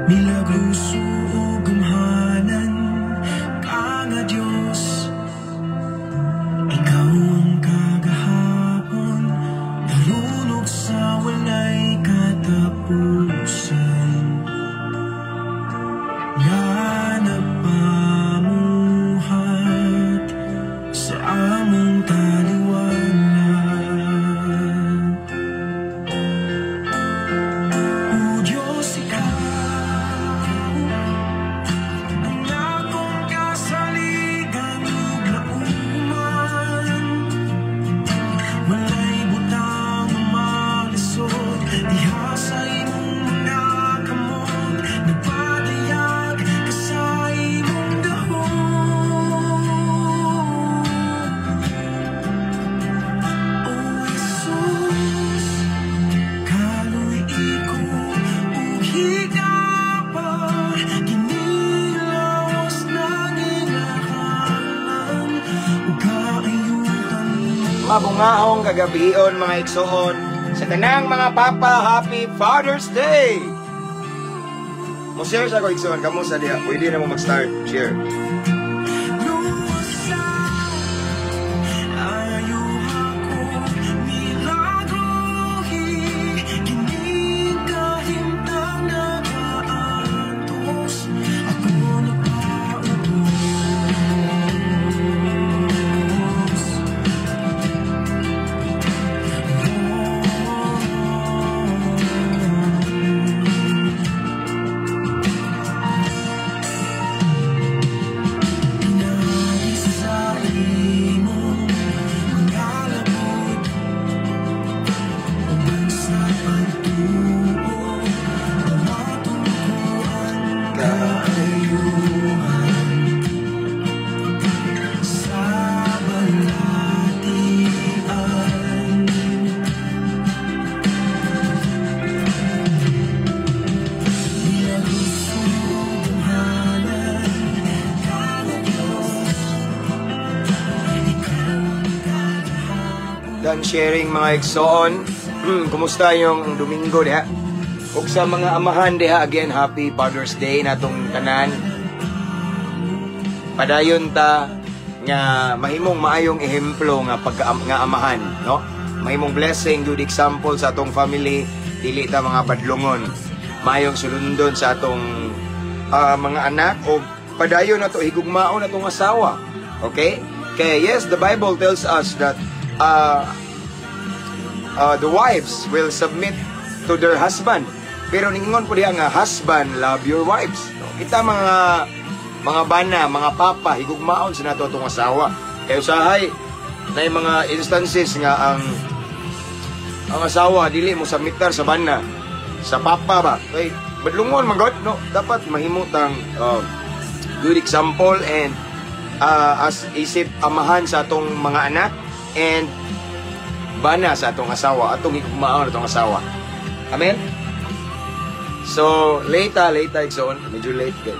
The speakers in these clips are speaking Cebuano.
Milagroso ug gamhanan ka nga Dios. Ikaw ang kagahapon, karon ug sa walay katapusan nga nagpamuhat sa among taliwala. O Diyos, ikaw ang akong kasaligan ug lauman. Walay butang malisod diha sa imong mga kamot. Nagpadayag ka sa imong gahom. O Jesus, kaluy-i ko ug higapa, kining lawas nanginahanglan ug kaayuhan mo. Mabungahong kagabion, mga igsoon. Sa tanang mga papa, Happy Father's Day! Mo share sa ko, igsoon, kamo sa diha. Pwede na mo mag-start share. Luwasa, ayaw ako milagrohi, kining kahimtang nagaantos, ako nagpaubos. Pinaagi sa imong mga labot, uban sa pagtuo, dawaton ko ang kaayuhan sa balatian. Milagroso, gamhanan ka nga Diyos. Ikaw ang kagahapon. Done sharing, mga igsoon. Kumusta yung Domingo diha? Ug sa mga amahan diha, again, Happy Father's Day natong tanan. Padayon ta nga mahimong maayong ehemplo nga pag nga amahan, no? Mahimong blessing, good example sa atong family, dili ta mga badlongon. Maayong sulundon sa atong mga anak o padayon nato higugmaon atong asawa. Okay? Kaya yes, the Bible tells us that the wives will submit to their husband. Pero ningon po diha nga husband, love your wives. No? Kita mga bana, mga papa, higugmaon sa nato atong asawa. Kaya usahay na mga instances nga ang asawa dili mo submitar sa bana, sa papa ba. Kay badlungon man god, no? Dapat mahimutang good example and as isip amahan sa atong mga anak and bana sa atong asawa, atong higugmaon atong asawa. Amen? So, late ah, late ah, igsoon. Medyo late kay.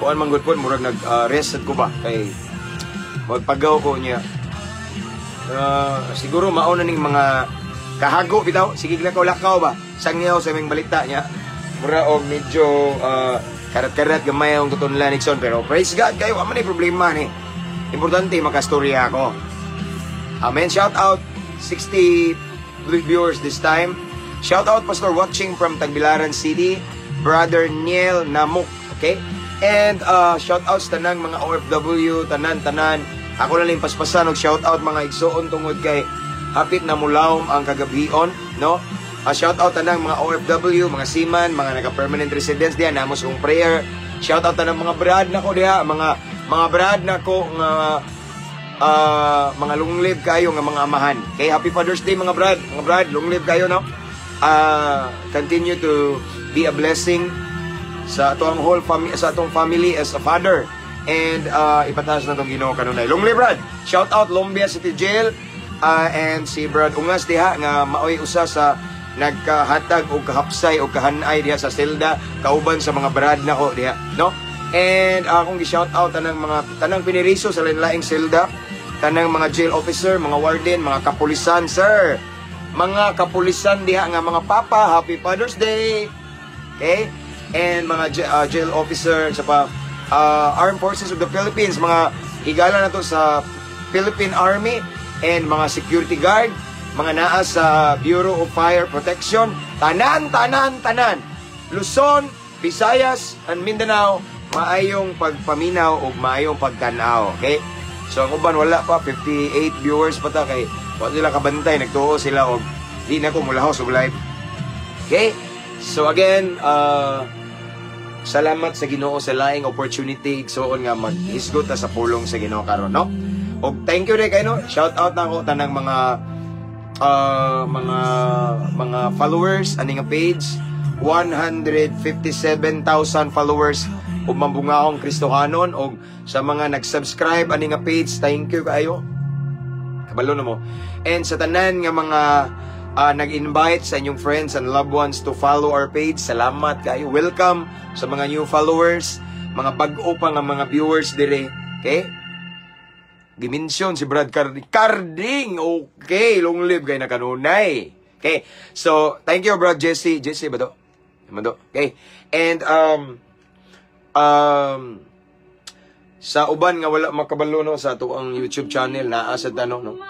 Kuan man gud po, murag nag-rest ko ba kay magpagaw ko niya. Siguro mauna ning mga kahago bitaw, sige lakaw-lakaw ba. Sangyaw sa aming balita niya. Mura og medyo karat-karat gamay ang tutunlan, igsoon, pero praise God kayo, wa man ay problema ni. Importante makastorya ako. Amen. Shout out 60 viewers this time. Shout out Pastor watching from Tagbilaran City, Brother Niel Namuk, okay? And shout out sa tanang mga OFW, tanan-tanan. Ako na lang paspasan og shout out, mga igsoon, tungod kay hapit na mulawom ang kagabion, no? Shout out tanang mga OFW, mga seaman, mga naka-permanent residents diha namo sa prayer. Shout out tanang mga brad nako diha, mga brad nako nga mga long live kayo nga mga amahan. Okay, Happy Father's Day, mga brad, mga brad, long live kayo, no? Continue to be a blessing sa atong whole family, sa atong family as a father and ipataas na tong Ginoo kanunay. Long live, brad. Shout out Lumbia City Jail and si Brad Ungas diha nga maoy usa sa nagkahatag og kahapsay og kahanay diha sa selda kauban sa mga brad nako diha, no? And akong gi-shout out tanang mga tanang piniriso sa lain-laing selda, tanang mga jail officer, mga warden, mga kapulisan, sir. Mga kapulisan diha nga mga papa, Happy Father's Day. Okay? and mga jail officer sa pa Armed Forces of the Philippines, mga higala na to sa Philippine Army and mga security guard, mga naa sa Bureau of Fire Protection, tanan, tanan, tanan. Luzon, Visayas, and Mindanao, maayong pagpaminaw ug maayong pagtan-aw, okay? So ang uban wala pa, 58 viewers pa ta kay wa sila kabantay, nagtuo sila og di na ko mulahos og live. Okay? So again, salamat sa Ginoo sa laing opportunity, igsuon, nga maghisgot ta sa pulong sa Ginoo karon, no? Og thank you rin kayo, no? Shout out na ako tanang mga followers ani nga page, 157,000 followers ug Mabungahong Kristohanon, og sa mga nag-subscribe ani nga page, thank you kaayo, kabalo na mo. And sa tanan nga mga nag-invite sa inyong friends and loved ones to follow our page, salamat kayo. Welcome sa mga new followers, mga bag-o pa nga mga viewers dire, okay? Gimension si Brad Carding. Carding! Okay, long live kay nakanunay. Okay, so thank you, Brad Jesse. Jesse ba to? Ba to? Okay. And sa uban nga wala makabalo, no, sa atuang YouTube channel naa sa tanong, no.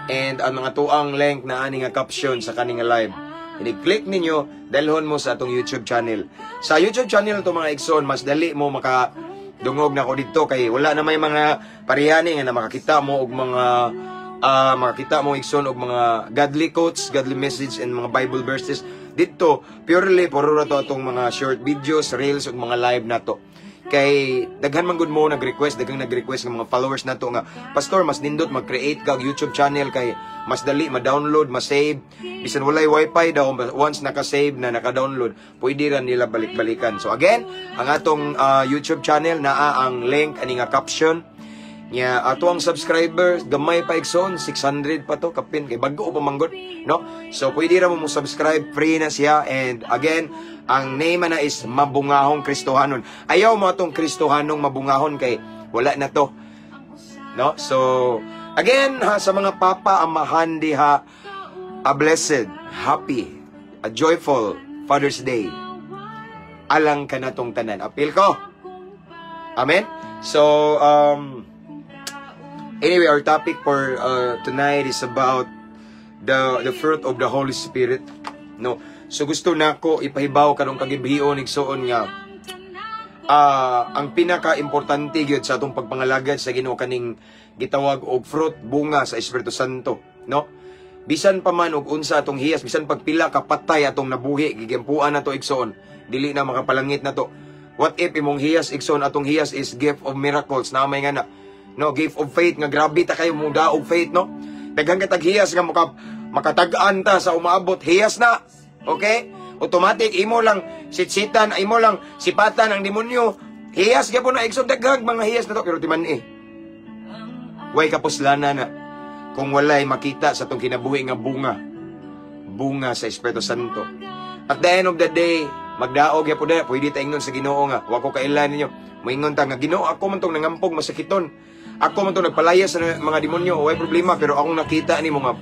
And ang mga tuang link na ani nga caption sa kaning nga live. I-click ninyo, dalhon mo sa atong YouTube channel. Sa YouTube channel to, mga igsoon, mas dali mo maka dungog na ko dito kay wala na may mga parihani nga na makakita mo og mga makakita mo, igsoon, og mga godly quotes, godly message and mga Bible verses. Dito purely puro ra to atong mga short videos, reels ug mga live nato. Kay daghan man gud mo nag-request, daghang nag-request ng mga followers nato nga, "Pastor, mas nindot mag-create kag YouTube channel kay mas dali ma-download, ma-save. Bisan walay wifi daw, once naka-save na, naka-download, pwede ra nila balik-balikan." So again, ang atong YouTube channel naa ang link ani nga caption. Nya ato ang subscribers gamay pa, igsoon, 600 pa to kapin kay bag-o pa manggod, no? So pwede ra mo subscribe, free na siya. And again, ang name na is Mabungahong Kristohanon. Ayaw mo atong Kristohanong mabungahon kay wala na to, no? So again ha, sa mga papa amahan diha, a blessed, happy, a joyful Father's Day alang kanatong tanan. Apil ko. Amen. So anyway, our topic for tonight is about the fruit of the Holy Spirit. No. So gusto nako ipahibaw karong kagibhion, igsuon, nga ang pinaka-importante gyud sa atong pagpangalagad sa Ginoo kaning gitawag og fruit, bunga sa Espiritu Santo, no? Bisan pa man og unsa atong hiyas, bisan pagpila ka patay atong nabuhi, gigempuan nato, igsoon, dili na makapalangit na to. What if imong hiyas, igsoon, atong hiyas is gift of miracles na may nga na, no, gift of faith nga grabe ta kayo mo daog faith, no? Daghan ka hiyas nga makatag-an ta sa umaabot, hiyas na. Okay? Automatic imo lang sitsitan, imo lang sipatan ang demonyo. Hiyas gyapon na, igsoon, daghang mga hiyas na to, pero timan eh. Way kapuslana na kung walay makita sa atong kinabuhi nga bunga. Bunga sa Espiritu Santo. At the end of the day, magdaog ya po da, pwede ta ingnon sa Ginoo nga, wa ko kailan ninyo. Moingon ta nga, "Ginoo, ako man tong nangampog masakiton. Ako man tong nagpalayas sa mga demonyo, way problema, pero akong nakita nimo nga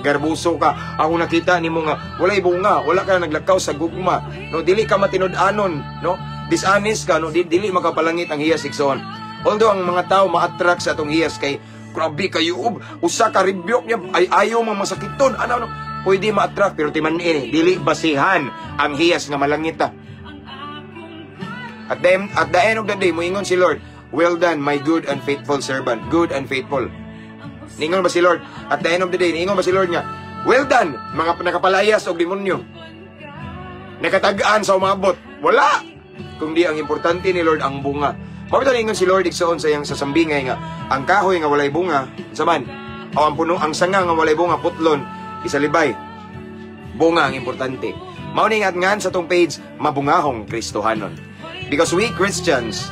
garbuso ka. Akong nakita nimo nga walay bunga, wala ka naglakaw sa gugma. No, dili ka matinud-anon, no? Dishonest ka, no? Dili makapalangit ang hiyas, igsoon." Although ang mga tao ma-attract sa atong hiyas kay grabe kayo, usa ka rebuke niya ay ayaw mga masakiton. Ano, ano, pwede ma-attract, pero timan-i, dili basihan ang hiyas nga malangit ta. At the end of the day, moingon si Lord, "Well done, my good and faithful servant." Good and faithful. Ningon ba si Lord? At the end of the day, ningon ba si Lord nga, "Well done, mga nakapalayas og demonyo. Nakatag-an sa umabot"? Wala! Kung di ang importante ni Lord ang bunga. Mao bitaw ningon si Lord, igsoon, sa iyang sasambingay nga ang kahoy nga walay bunga, sa man, o ang puno, ang sanga nga walay bunga, putlon, isalibay. Bunga ang importante. Mao ni ngan sa tong page, Mabungahong Kristohanon. Because we Christians,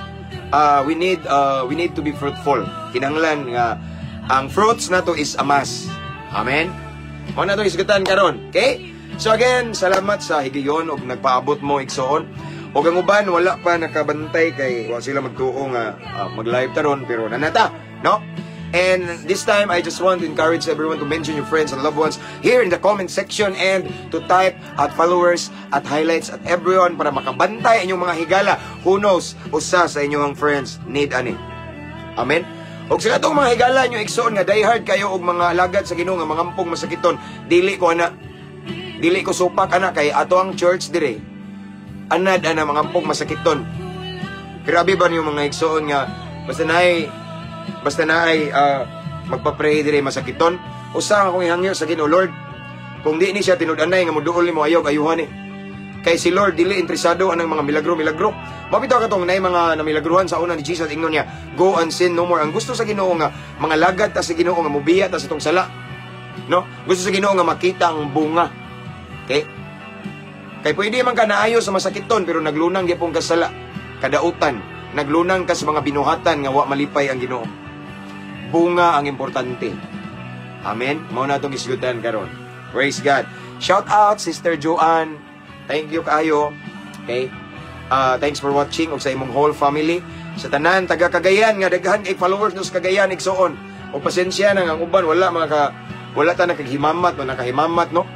we need to be fruitful. Kinahanglan nga ang fruits nato is a must. Amen. Mao na to isgutan karon. Okay? So again, salamat sa higayon og nagpaabot mo, igsoon. Og ang uban wala pa nakabantay kay wa sila magtuo nga mag-live taron, pero nanata, no? And this time, I just want to encourage everyone to mention your friends and loved ones here in the comment section and to type @followers, @highlights, @everyone para makabantay inyong mga higala. Who knows, usa sa inyong friends need ani. Amen? Og sa katong mga higala nyo igsoon nga diehard kayo og mga alagad sa Ginoo nga mangampong masakiton, dili ko ana, dili ko supak ana kay ato ang church dire. Anad ana mangampong masakiton. Grabe ba niyo mga igsoon nga basta naay magpa-pray dire masakiton. Usa ang akong ihangyo sa Ginoo, "Lord, kung di ni siya tinud-anay nga moduol nimo, ayaw ayuhan ni." Kay si Lord dili interesado anang mga milagro-milagro. Mabitaw katong nay mga namilagruhan sa una ni Jesus, ingnon niya, "Go and sin no more." Ang gusto sa Ginoo nga mga lagad ta sa Ginoo nga mubiya ta sa itong sala. No? Gusto sa Ginoo nga makita ang bunga. Okay? Kay pwede man ka naayo sa masakiton pero naglunang gyapon ka sala, kadautan, naglunang ka sa mga binuhatan nga wa malipay ang Ginoo. Bunga ang importante. Amen. Mao na atong isgutan karon. Praise God. Shout out, Sister Joanne. Thank you kaayo. Okay? Thanks for watching ug sa imong whole family. Sa tanan taga Cagayan nga daghan kay followers no sa Cagayan, igsuon. O pasensya na nga ang uban wala mga ka wala ta nakahimamat o nakahimamat, no.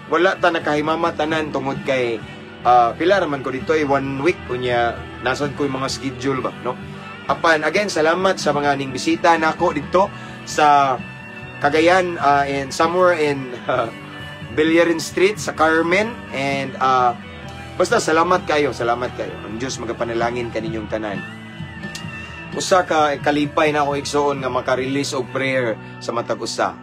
Wala ta nakahimamat tanan tungod kay pila raman ko dito ay one week, unya nasad ko yung mga schedule ba, no. Apan again, salamat sa mga ning bisita nako dito sa Cagayan and somewhere in Villarin Street sa Carmen and basta salamat kayo, salamat kayo. Ang Diyos magapanalangin kaninyong tanan. Usa ka kalipay na ako, igsuon, nga maka-release og prayer sa matag usa.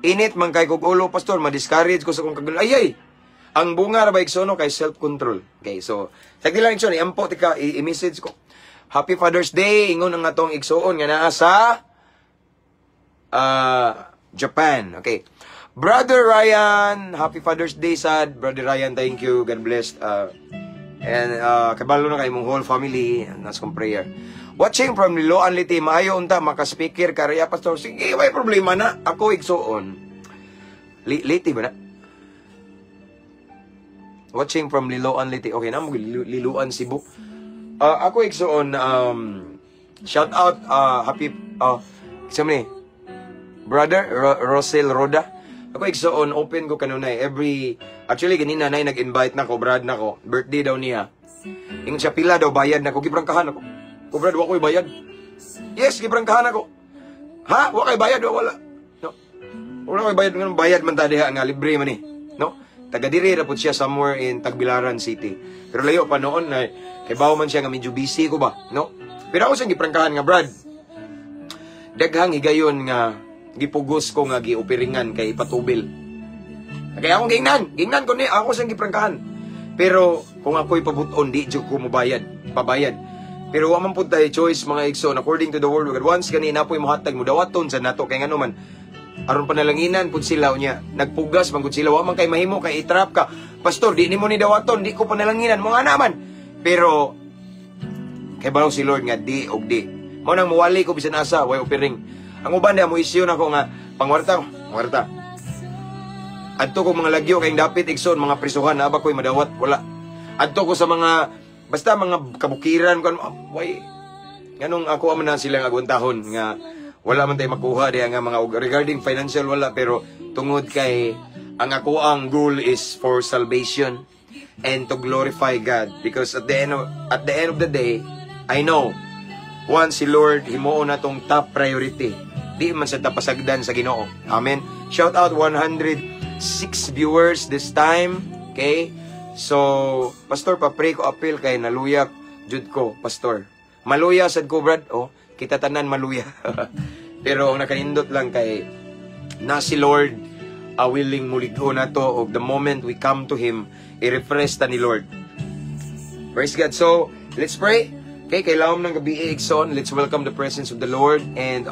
Init man kay kog ulo, Pastor, ma-discourage ko sa kong kagulo. Ay ay. Ang bunga ra ba, igsuon, no, kay self-control. Okay, so sagdi lang, igsuon, iampo tika i-message ko. Happy Father's Day ingon ang atong igsuon nga naa sa Japan. Okay. Brother Ryan, happy Father's Day sad. Brother Ryan, thank you. God bless. And kabalo na kay mong whole family. Nas kong prayer. Watching from Liloan, Leyte, maayo unta maka-speaker kariya, Pastor. Sige, may problema na. Ako, igsuon. Leyte ba na? Watching from Liloan, Leyte. Okay na mo Liloan, Cebu. Ako, igsuon, shout out, happy sa ni Brother Rosel Roda. Ako, igsuon, open ko kanunay every, actually ganina nay nag-invite na ko, brad na ko, birthday daw niya. Ingon siya pila daw bayad na ko, giprangkahan ako. Ko, "Brad, wa ko'y bayad." Yes, giprangkahan ako. Ha? Wa kay bayad, wa wala. No. Wala ko'y bayad, nganong bayad man ta diha nga libre man eh. No? Taga diri ra pud siya somewhere in Tagbilaran City. Pero layo pa noon na kay bawo man siya nga medyo busy ko ba, no? Pero ako siyang giprangkahan nga, "Brad, daghang higayon nga gipugos ko nga giopiringan kay ipatubil." Kaya akong gingnan, gingnan ko ni ako siyang giprangkahan. Pero kung ako'y pabuton, di jud ko mobayad, pabayad. Pero wa man pud tay choice, mga igsoon, according to the word of God. Once gani na po'y mohatag mo dawaton sa nato kay ngano man aron panalanginan pud sila, unya nagpugas man gud sila, wa man kay mahimo kay itrap ka. "Pastor, di nimo ni dawaton, di ko panalanginan mo nga naman." Pero kay balaw si Lord nga di og di. Mao nang muwali ko bisan asa, way opiring. Ang uban diha mo issue nako nga pangwarta, pangwarta. Adto ko mga lagyo kay dapit, igsoon, mga prisuhan na ba ko'y madawat, wala. Adto ko sa mga basta mga kabukiran kon way nganong ako man na silang agwantahon nga wala man tay makuha diha nga mga regarding financial, wala, pero tungod kay ang ako ang goal is for salvation and to glorify God because at the end of the day, I know once si Lord himuon na tong top priority, di man sa tapasagdan sa Ginoo. Amen. Shout out 106 viewers this time. Okay, so, "Pastor, pa-pray ko appeal kay naluya jud ko, Pastor." Maluya sad ko, brad. Oh, kita tanan maluya. Pero ang nakanindot lang kay na si Lord willing mulig-o na to og the moment we come to Him, i-refresh ta ni Lord. Praise God. So, let's pray. Okay, kay lawom ng gabi, igsoon, let's welcome the presence of the Lord and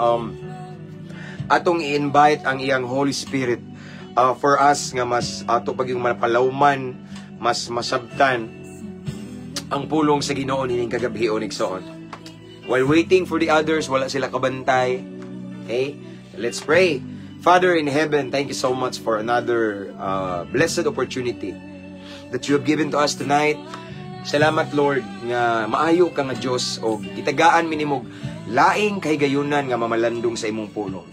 atong i-invite ang iyang Holy Spirit for us nga mas ato pag yung mapalawman, mas masabtan ang pulong sa Ginoo nining kagabi, igsoon. While waiting for the others, wala sila kabantay. Okay? Let's pray. Father in heaven, thank you so much for another blessed opportunity that you have given to us tonight. Salamat, Lord, nga maayo ka nga Dios og gitagaan mi nimog laing kahigayunan nga mamalandong sa imong pulong.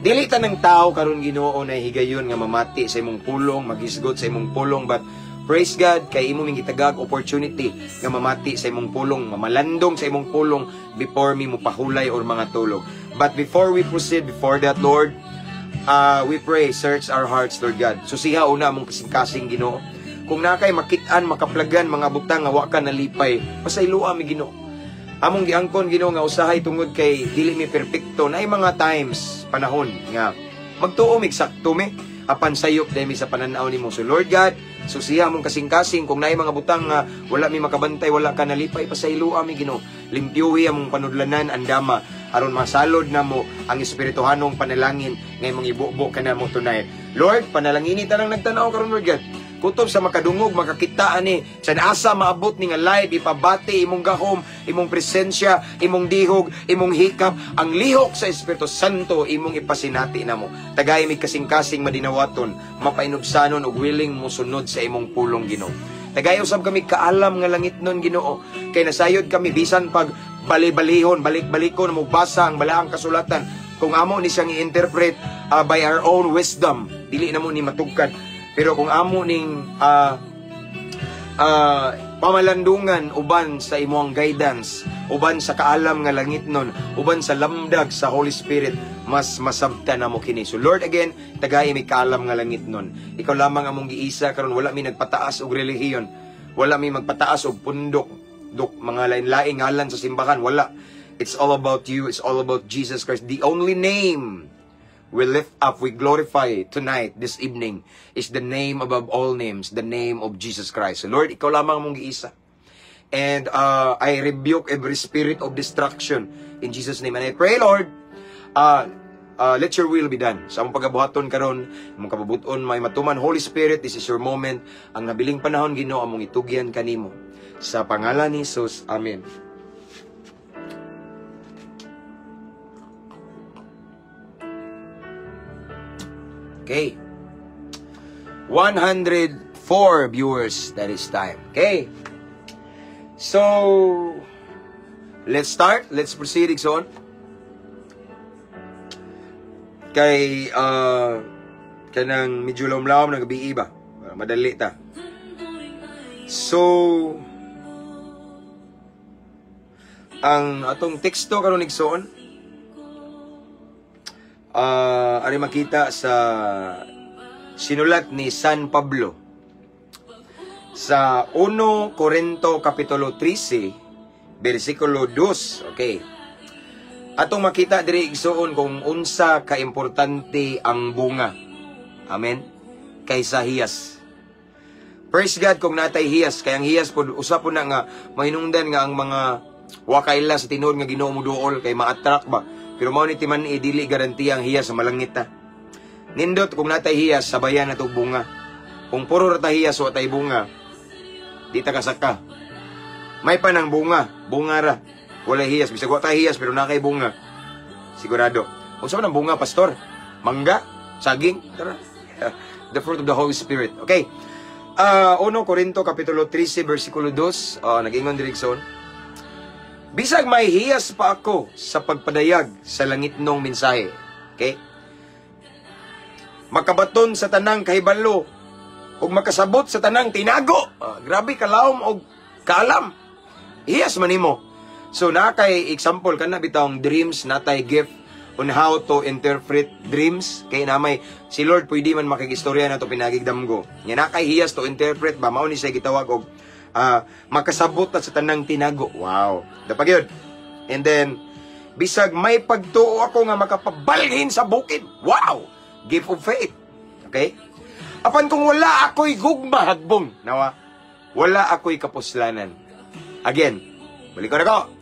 Dili tanang tao karon, Ginoo, na higayon nga mamati sa imong pulong, maghisgot sa imong pulong, but praise God kay imo ming gitagag opportunity nga mamati sa imong pulong, mamalandong sa imong pulong before mi mopahulay or mga tulog. But before we proceed, before that, Lord, we pray, search our hearts, Lord God. Susiha una among kasing-kasing, Ginoo. Kung naa kay makit-an, makaplagan, mga butang nga wa ka nalipay, pasayloa mi, Ginoo. Among giangkon, Ginoo, nga usahay tungod kay dili mi perpekto, naay mga times, panahon nga magtuo mig sakto mi, apan sayop dahil mi sa pananaw nimo. So Lord God, susiha among kasing-kasing. Kung naay mga butang nga wala mi makabantay, wala ka nalipay, pasayloa mi, Ginoo. Limpyuhi among panudlanan, andama, aron masalod namo ang espirituhanong panalangin nga imong ibubo kanamo tonight. Lord, panalangini tanang nagtanaw karon, Lord God. Kutob sa makadungog, makakita ani, sa asa maabot ni nga live, ipabati imong gahom, imong presensya, imong dihog, imong hikap, ang lihok sa Espiritu Santo imong ipasinati namo. Tagay mi kasing-kasing madinawaton, mapainubsanon ug willing mosunod sa imong pulong, Ginoo. Tagay usab kami kaalam nga langit nun, Ginoo, kay nasayod kami bisan pag bali-balihon, balik-balikon mo basa ang balaang kasulatan, kung amo ni siyang i-interpret by our own wisdom, dili na mo ni matugkad. Pero kung amo ning pamalandungan uban sa imong guidance, uban sa kaalam nga langit nun, uban sa lamdag sa Holy Spirit, mas masabta na mo kini. So Lord, again, tagay mi kaalam nga langit nun. Ikaw lamang among giisa karon. Wala mi nagpataas og relihiyon. Wala mi magpataas og pundok, duk mga lain-laing ngalan sa simbahan, wala. It's all about you, it's all about Jesus Christ. The only name we lift up, we glorify tonight, this evening, is the name above all names, the name of Jesus Christ. So Lord, ikaw lamang mong giisa. And I rebuke every spirit of destruction in Jesus' name. And I pray, Lord, let your will be done. Sa among pagabuhaton karon, among kabubuton may matuman. Holy Spirit, this is your moment. Ang nabiling panahon, Ginoo, among itugyan kanimo. Sa pangalan ni Jesus, Amen. Okay. 104 viewers that is time. Okay. So, let's start. Let's proceed, igsoon. Kay, kanang medyo lawom-lawom ng gabi ba? Madali ta. So, ang atong teksto karon, igsoon, ari makita sa sinulat ni San Pablo sa 1 Corinto kapitulo 13 bersikulo 2. Okay. Atong makita diri, igsoon, kung unsa kaimportante ang bunga. Amen. Kaysa hiyas. Praise God kung natay hiyas, kay ang hiyas pod usa po na nga mahinungdan nga ang mga wakaila sa tinuod nga Ginoo moduol kay ma-attract ba. Pero mao ni timan dili garantiya ang hiyas sa malangit ta. Nindot kung natay hiyas, sabayan na tog bunga. Kung puro ra ta hiyas, wa tay bunga, di ta kasaka. May pa ng bunga, bunga ra. Walay hiyas, bisag wa tay hiyas pero naa kay bunga. Sigurado. Unsa man ang bunga, pastor? Mangga, saging, tara. The fruit of the Holy Spirit. Okay. 1 Corinto kapitulo 13 versikulo 2, nag-ingon diri, igsoon. Bisag may hiyas pa ako sa pagpadayag sa langitnong mensahe. Okay? Makabaton sa tanang kahibalo ug makasabot sa tanang tinago. Grabe kalawom og kaalam. Hiyas man nimo. So naa kay example kana bitawng dreams, natay gift on how to interpret dreams kay na may si Lord pwede man makigistorya na to pinagigdamgo. Nya naa kay hiyas to interpret ba, mao ni siya gitawag og makasabot ta sa tanang tinago. Wow. Dapat yun. And then, bisag may pagtuo ako nga makapabalhin sa bukid. Wow! Gift of faith. Okay? Apan kung wala ako'y gugma, hagbong. Nawa? Wala ako'y kapuslanan. Again, balik ko na ko.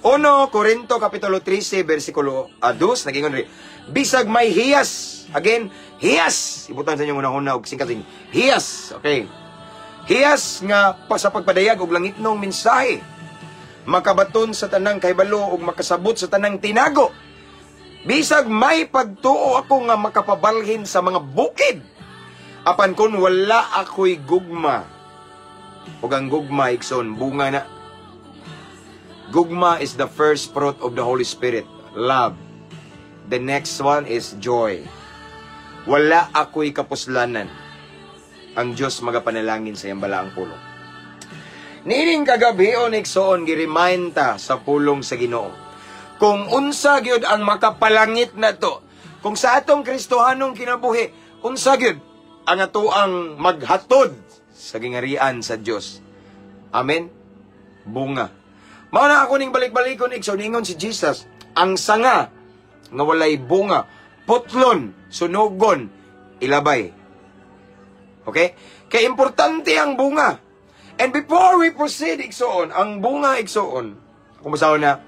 1 Corinto Kapitulo 13, versikulo 2, nagingon rin. Bisag may hiyas. Again, hiyas. Ibutan sa inyong una-una og singkasing. Hiyas. Okay. Hiyas nga pa sa pagpadayag og langitnong mensahe. Makabaton sa tanang kahibalo ug makasabot sa tanang tinago. Bisag may pagtuo ako nga makapabalhin sa mga bukid. Apan kung wala ako'y gugma, Ug ang gugma, igsoon, bunga na. Gugma is the first fruit of the Holy Spirit. Love. The next one is joy. Wala ako'y kapuslanan. Ang Diyos magapanalangin sa iyang balaang pulong. Niining kagabi o igsoon, gi-remind ta sa pulong sa Ginoo. Kung unsa gyud ang makapalangit na to, kung sa atong Kristohanong kinabuhi, unsa gyud ang atoang maghatod sa gingarian sa Dios. Amen. Bunga. Mao na ako ning balik-balikon, igsoon, ingon si Jesus, ang sanga nga walay bunga, putlon, sunugon, ilabay. Okay? Kay importante ang bunga. And before we proceed, igsoon, ang bunga, igsoon, kung masaw na,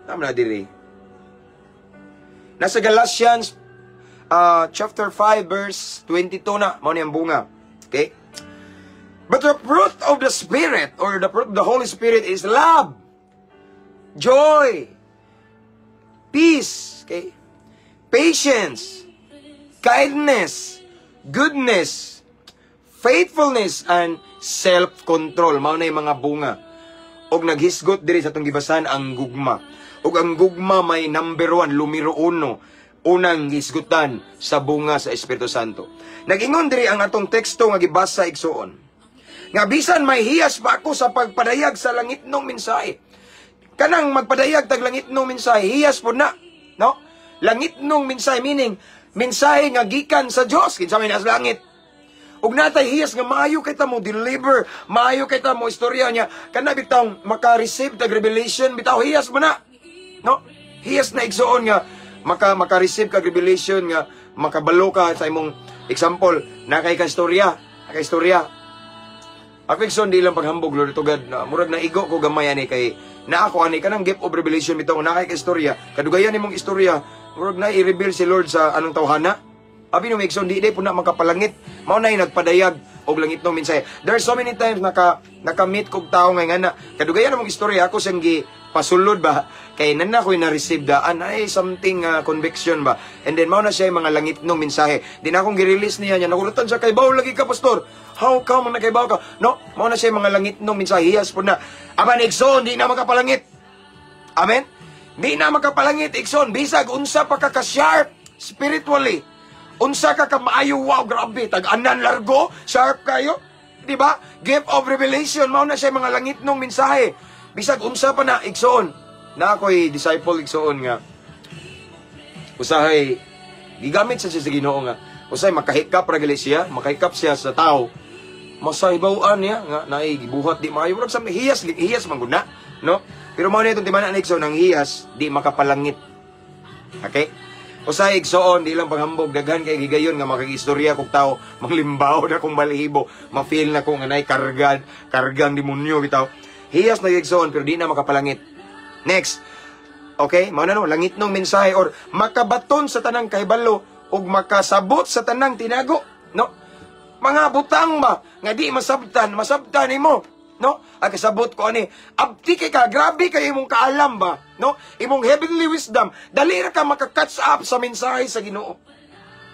tama na diri. Nasa Galatians chapter 5 verse 22 na, mao ni ang bunga. Okay? But the fruit of the Spirit or the fruit of the Holy Spirit is love, joy, peace, okay? Patience, kindness, goodness, faithfulness, and self-control. Mao na yung mga bunga. Og naghisgot diri sa atong gibasan ang gugma. Ug ang gugma may number one, numero uno, unang hisgutan sa bunga sa Espiritu Santo. Nagingon diri ang atong teksto nga gibasa, igsuon, nga bisan may hiyas pa ako sa pagpadayag sa langitnong mensahe. Kanang magpadayag tag langitnong mensahe, hiyas po na, no? Langitnong mensahe meaning mensahe nga gikan sa Dios, kinsa may nasa langit. Ug natay hiyas nga maayo kay ta mo deliver, maayo kay ta mo istorya niya, kana bitawng maka-receive tag revelation, bitaw hiyas mo na. No? Hiyas na, igsuon, nga maka-receive kag revelation nga makabalo ka sa imong example, nakay ka istorya, nakay istorya. Ako, igsoon, di lang paghambog, glory to God, na murag na igo ko gamay ani kay na ako ani kanang gift of revelation bitaw, nakay ka istorya, kadugayan nimong istorya, murag na i-reveal si Lord sa anong tawhana. Abi no, igsoon, di po na makapalangit. Mao na yung nagpadayag og langitnong mensahe. There are so many times naka-meet kog tao nga na kadugayan namong istorya, ako siyang gi pasulod ba kay nana ko na-receive daan ay something conviction ba, and then mao na siya yung mga langitnong mensahe di na akong gi-release niya niya nakulatan siya kay baw lagi ka, pastor, how come nakaibaw ka, no? Mao na siya yung mga langitnong mensahe, hiyas po na. Apan, igsoon, di na makapalangit. Amen, di na makapalangit, igsoon, bisag unsa pa ka ka-sharp spiritually, unsa ka kamaayo, wow, grabe, tag-anan largo, sharp kayo, di ba? Gift of revelation, mao na siya yung mga langitnong mensahe. Bisag unsa pa na, igsoon. Na ako'y disciple, igsoon, nga usahay gigamit sa siya sa Ginoo nga usahay makahikap ra gali siya, makahikap siya sa tao. Masahibaw-an niya nga naay gibuhat di maayo, murag sa hiyas, hiyas man gud na, no? Pero mao na itong timana ni igsoon, ang hiyas di makapalangit. Okay? Usahay, igsoon, di lang paghambog, daghan kay gigayon nga makagistorya kog tao, manglimbaw na kong balahibo, ma-feel na ko nga naay kargan, kargang demonyo bitaw. Hiyas na, igsoon, pero di na makapalangit. Next. Okay? Mao na no, langitnong mensahe or makabaton sa tanang kahibalo ug makasabot sa tanang tinago, no? Mga butang ba nga di masabtan, masabtan nimo, no? Ang kasabot ko ani, abti kay ka, grabe kay imong kaalam ba, no? Imong heavenly wisdom, dali ra ka maka-catch up sa mensahe sa Ginoo.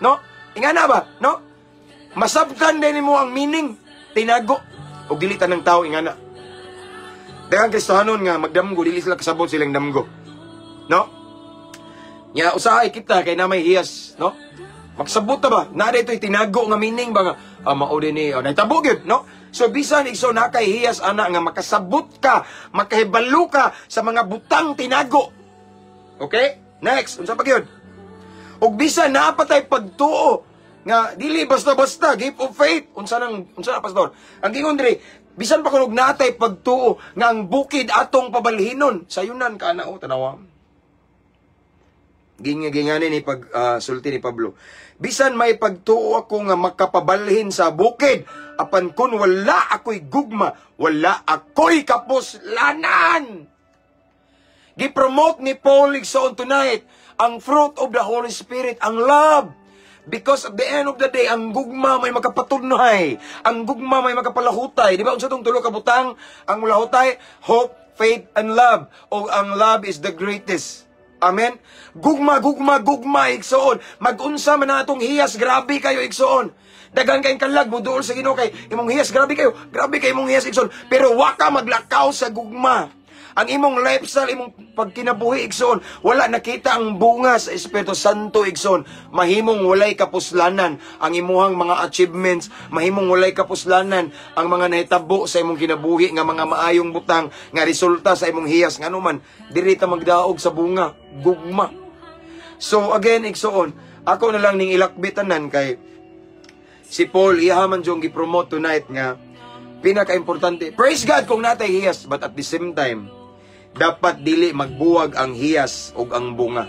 No? Ingana ba, no? Masabtan din nimo ang meaning tinago ug dili tanang tao ingana. Daghang Kristohanon nga magdamgo, dili sila kasabot silang damgo. No? Nya usahay kita kay na may hiyas, no? Magsabot ta ba? Na dito tinago nga meaning ba nga mao din ni oh, nahitabo gyud, no? So bisan, igsoon, na kay hiyas ana nga makasabot ka, makahibalo ka sa mga butang tinago. Okay? Next, unsa pa gyud? Ug bisan naa pa tay pagtuo nga dili basta-basta, gift of faith. Unsa nang unsa na, pastor? Ang gingon diri, bisan pa kunog natay pagtuo nga ang bukid atong pabalhinon, sayunan ka na o tanawa. Gingani ni pag sulti ni Pablo. Bisan may pagtuo ako nga makapabalhin sa bukid, apan kun wala ako'y gugma, wala ako'y kapuslanan. Gipromote ni Paul, igsoon, tonight ang fruit of the Holy Spirit, ang love. Because at the end of the day, ang gugma may makapatunay. Ang gugma may makapalahutay. Di ba unsa tong tulo ka butang ang mulahutay? Hope, faith, and love. O ang love is the greatest. Amen? Gugma, gugma, gugma, igsoon. Magunsa man na atong hiyas, grabe kayo, igsoon. Daghan kayong kalag mo duol sa Ginoo kay imong hiyas, grabe kayo. Grabe kay imong hiyas, igsoon. Pero wa ka maglakaw sa gugma. Ang imong lifestyle, imong pagkinabuhi, igsoon, wala nakita ang bunga sa Espiritu Santo, igsoon. Mahimong walay kapuslanan ang imuhang mga achievements, mahimong walay kapuslanan ang mga nahitabo sa imong kinabuhi nga mga maayong butang nga resulta sa imong hiyas. Ngano man, diri ta magdaog sa bunga, gugma. So again, igsoon, ako na lang ning ilakbit tanan kay si Paul iha man jung gi-promote tonight nga pinaka-importante. Praise God kung natay hiyas, but at the same time, dapat dili magbuwag ang hiyas ug ang bunga.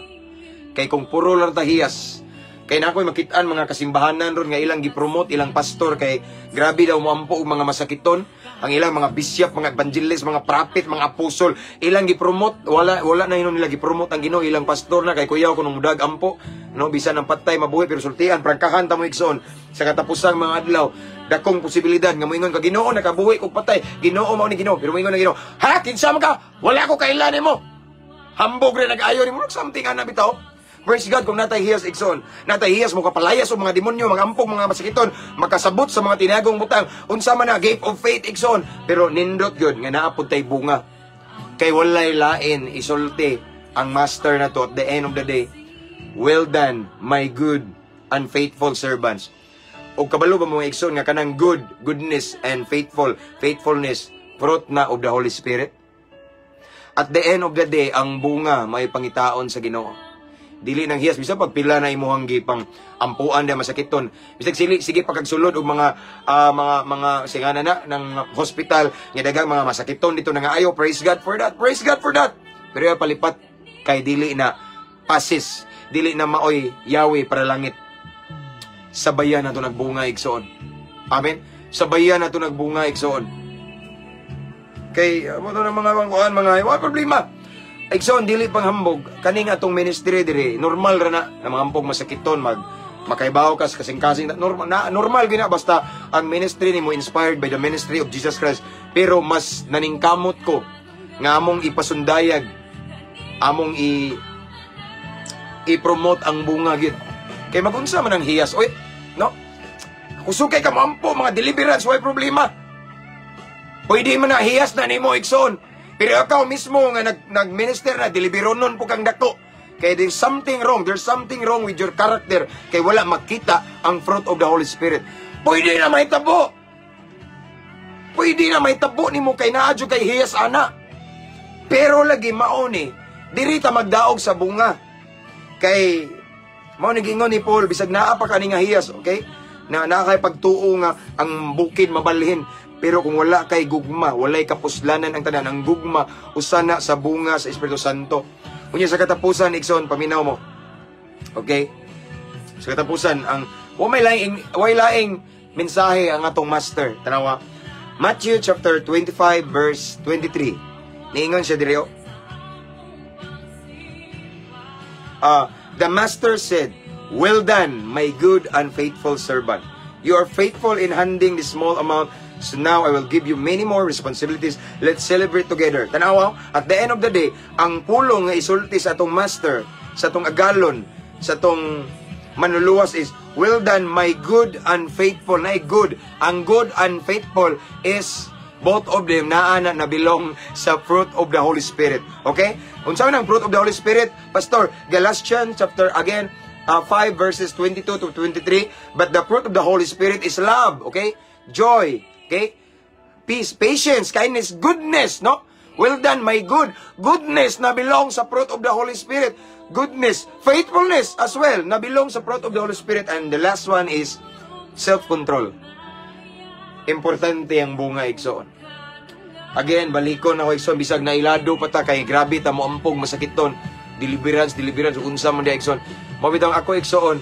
Kay kung puro lang ta hiyas, kay na ako'y makitaan mga kasimbahanan ron nga ilang gi-promote ilang pastor kay grabe daw moampo og mga masakiton, ang ilang mga bishop, mga evangelist, mga prophet, mga apostol, ilang gi-promote, wala wala na hinon nila gi-promote ang Ginoo, ilang pastor na kay kuyaw kuno mudag ampo, no, bisan ang patay mabuhi pero sultian prangkahan ta mo, igsoon, sa katapusang mga adlaw dakong posibilidad nga moingon ka, "Ginoo, nakabuhi kog patay, Ginoo mao ni Ginoo," pero moingon na Ginoo, "Ha, kinsa man ka? Wala ko kailan nimo." Hambog rin nag-ayo nimo, something ana bitaw. Praise God kung natay hiyas, igsoon. Natay hiyas mo kapalayas og mga demonyo, mga ampog, mga masakiton, makasabot sa mga tinagong butang, unsa man na gift of faith, igsoon. Pero nindot gyud nga naa pud tay bunga. Kay walay lain isulti ang master na to at the end of the day. "Well done, my good and faithful servants." O kabalo ba mo, igsoon, nga kanang good, goodness and faithful, faithfulness, fruit na of the Holy Spirit? At the end of the day, ang bunga may pangitaon sa Ginoo. Dili nang hiyas bisag pagpila na imuhang gipang ampuan di masakiton. Bisag sili sige pa kagsulod og mga mga singana na ng hospital nga daghang mga masakiton dito nga ayo. Praise God for that. Praise God for that. Pero palipat kay dili na pasis, dili na maoy yawi para langit. Sabayan na to nagbunga, igsoon. Amen. Sabayan na to nagbunga, igsoon. Kay mo to ng mga kuan, mga wa problema. Igsoon, dili panghambog kaning atong ministry diri, normal ra na na mga ampog masakiton, mag makaibaw ka sa kasing-kasing, normal na, normal gina basta ang ministry nimo inspired by the ministry of Jesus Christ. Pero mas naningkamot ko nga among ipasundayag, among i i-promote ang bunga gid. Kay magunsa man ang hiyas, oy, no? Kusog kay kamampo mga deliverance, way problema. Pwede man na hiyas na nimo, igsoon. Pero ikaw mismo nga nag-minister na deliveronon po kang dako. Kay there's something wrong. There's something wrong with your character. Kay wala makita ang fruit of the Holy Spirit. Pwede na mahitabo. Pwede na mahitabo nimo kay naa jud kay hiyas ana. Pero lagi mao ni, diri ta magdaog sa bunga. Kay mao ni gingon ni Paul, bisag naa pa kani nga hiyas, okay? Na naa kay pagtuo nga ang bukid mabalhin. Pero kung wala kay gugma, walay kapuslanan ang tanan. Ang gugma, usa na sa bunga sa Espiritu Santo. Unya sa katapusan, igsoon, paminaw mo. Okay? Sa katapusan, ang way laing mensahe ang atong master. Tanawa. Matthew chapter 25 verse 23. Niingon siya diri. Oh. The master said, "Well done, my good and faithful servant. You are faithful in handing the small amount, so now I will give you many more responsibilities. Let's celebrate together." Tanawa, at the end of the day, ang pulong nga isulti sa atong master, sa atong agalon, sa atong manluluwas is, "Well done, my good and faithful." Na good. Ang good and faithful is both of them naa na belong sa fruit of the Holy Spirit. Okay? Unsa man ang fruit of the Holy Spirit? Pastor, Galatians chapter again 5 verses 22 to 23. But the fruit of the Holy Spirit is love, okay? Joy, okay? Peace, patience, kindness, goodness, no? Well done, my good. Goodness na belong sa fruit of the Holy Spirit. Goodness, faithfulness as well na belong sa fruit of the Holy Spirit. And the last one is self-control. Importante ang bunga, igsoon. Again, balikon ako, igsoon, bisag nailado pa ta kay grabe ta mo ampog masakiton. Deliverance, deliverance, unsa man di, igsoon. Mao bitong ako, igsoon.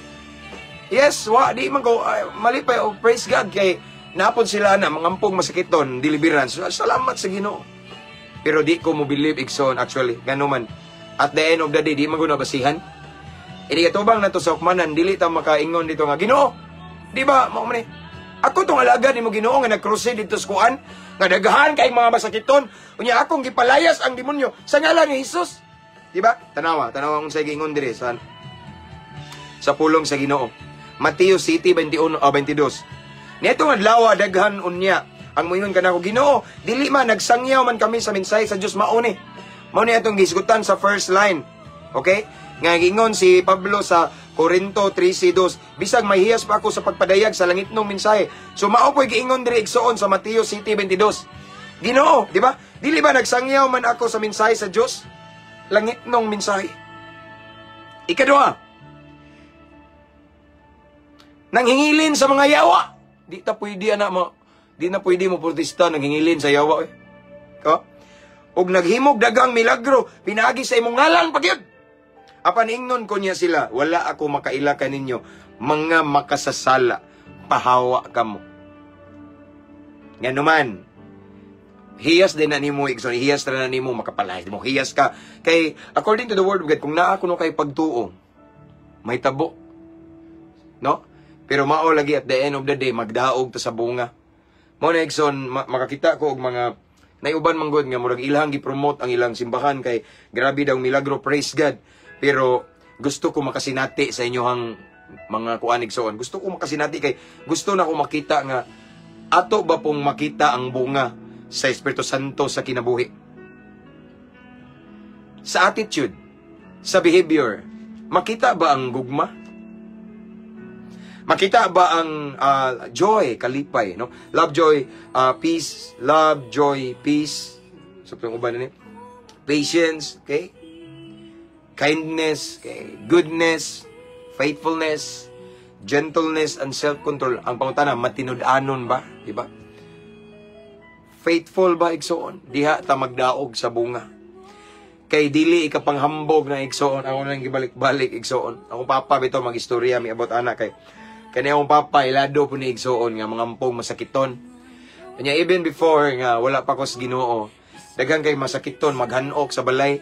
Yes, wa di man ko malipay, oh, praise God kay napod sila na mga ampog masakiton, deliverance. Salamat sa Ginoo. Pero di ko mo believe, igsoon, actually. Gano man. At the end of the day, di man ko nabasihan. Ini katubang na to sa hukmanan, dili ta makaingon dito nga, "Ginoo, di ba, mao man ni, ako tong alagad nimo, Ginoo, nga nagkrusade dito sa kuan, nga daghan kay mga masakiton, unya akong gipalayas ang demonyo sa ngalan ni Jesus." Di ba? Tanawa, tanawa kung sa giingon diri sa pulong sa Ginoo. Mateo 7:21 22. Niadtong adlaw, daghan unya ang moingon kanako, "Ginoo, dili man nagsangyaw man kami sa mensahe sa Dios?" Mao ni. Mao ni atong gisgutan sa first line. Okay? Nga giingon si Pablo sa Corinto 13:2, "Bisag may hiyas pa ako sa pagpadayag sa langitnong mensahe." So mao po'y giingon diri, igsuon, sa Mateo 7:22. "Ginoo, di ba? Dili ba nagsangyaw man ako sa mensahe sa Dios?" Langitnong mensahe. Ikaduha, nanghingilin sa mga yawa. Di ta pwede ana mo. Di na pwede mo protesta nanghingilin sa yawa eh. Ka? "Og naghimog daghang milagro pinaagi sa imong ngalan pa gyud?" Apan ingnon ko niya sila, "Wala ako makaila kaninyo, mga makasasala, pahawa kamo." Nga naman, hiyas din na nimo, igsoon, hiyas na nimo makapalay mo, hiyas ka. Kay, according to the word of God, kung naa kuno kay pagtuo, may tabo. No? Pero mao lagi, at the end of the day, magdaog ta sa bunga. Mao na, igsoon, makakita ko og mga naiuban man gud nga murag ilang gi-promote ang ilang simbahan kay grabe daw milagro, praise God. Pero gusto ko makasinati sa inyohang mga kuan, igsoon. Gusto ko makasinati kay gusto na ko makita nga ato ba pong makita ang bunga sa Espiritu Santo sa kinabuhi. Sa attitude, sa behavior, makita ba ang gugma? Makita ba ang joy, kalipay, no? Love, joy, peace, love, joy, peace. So, itong uban na ni. Patience, okay? Kindness, okay? Goodness, faithfulness, gentleness, and self-control. Ang pangutana, matinud-anon ba? Di ba? Faithful ba, igsoon? Diha ta magdaog sa bunga. Kay dili ikapanghambog na, igsoon. Ako nang gibalik-balik, igsoon. Akong papa bitaw, mag-istorya mi about ana kay kani akong papa ilado po ni, igsoon, nga mga ampong masakiton. Kanya even before nga wala pa ko sa Ginoo, daghan kay masakiton maghanok sa balay.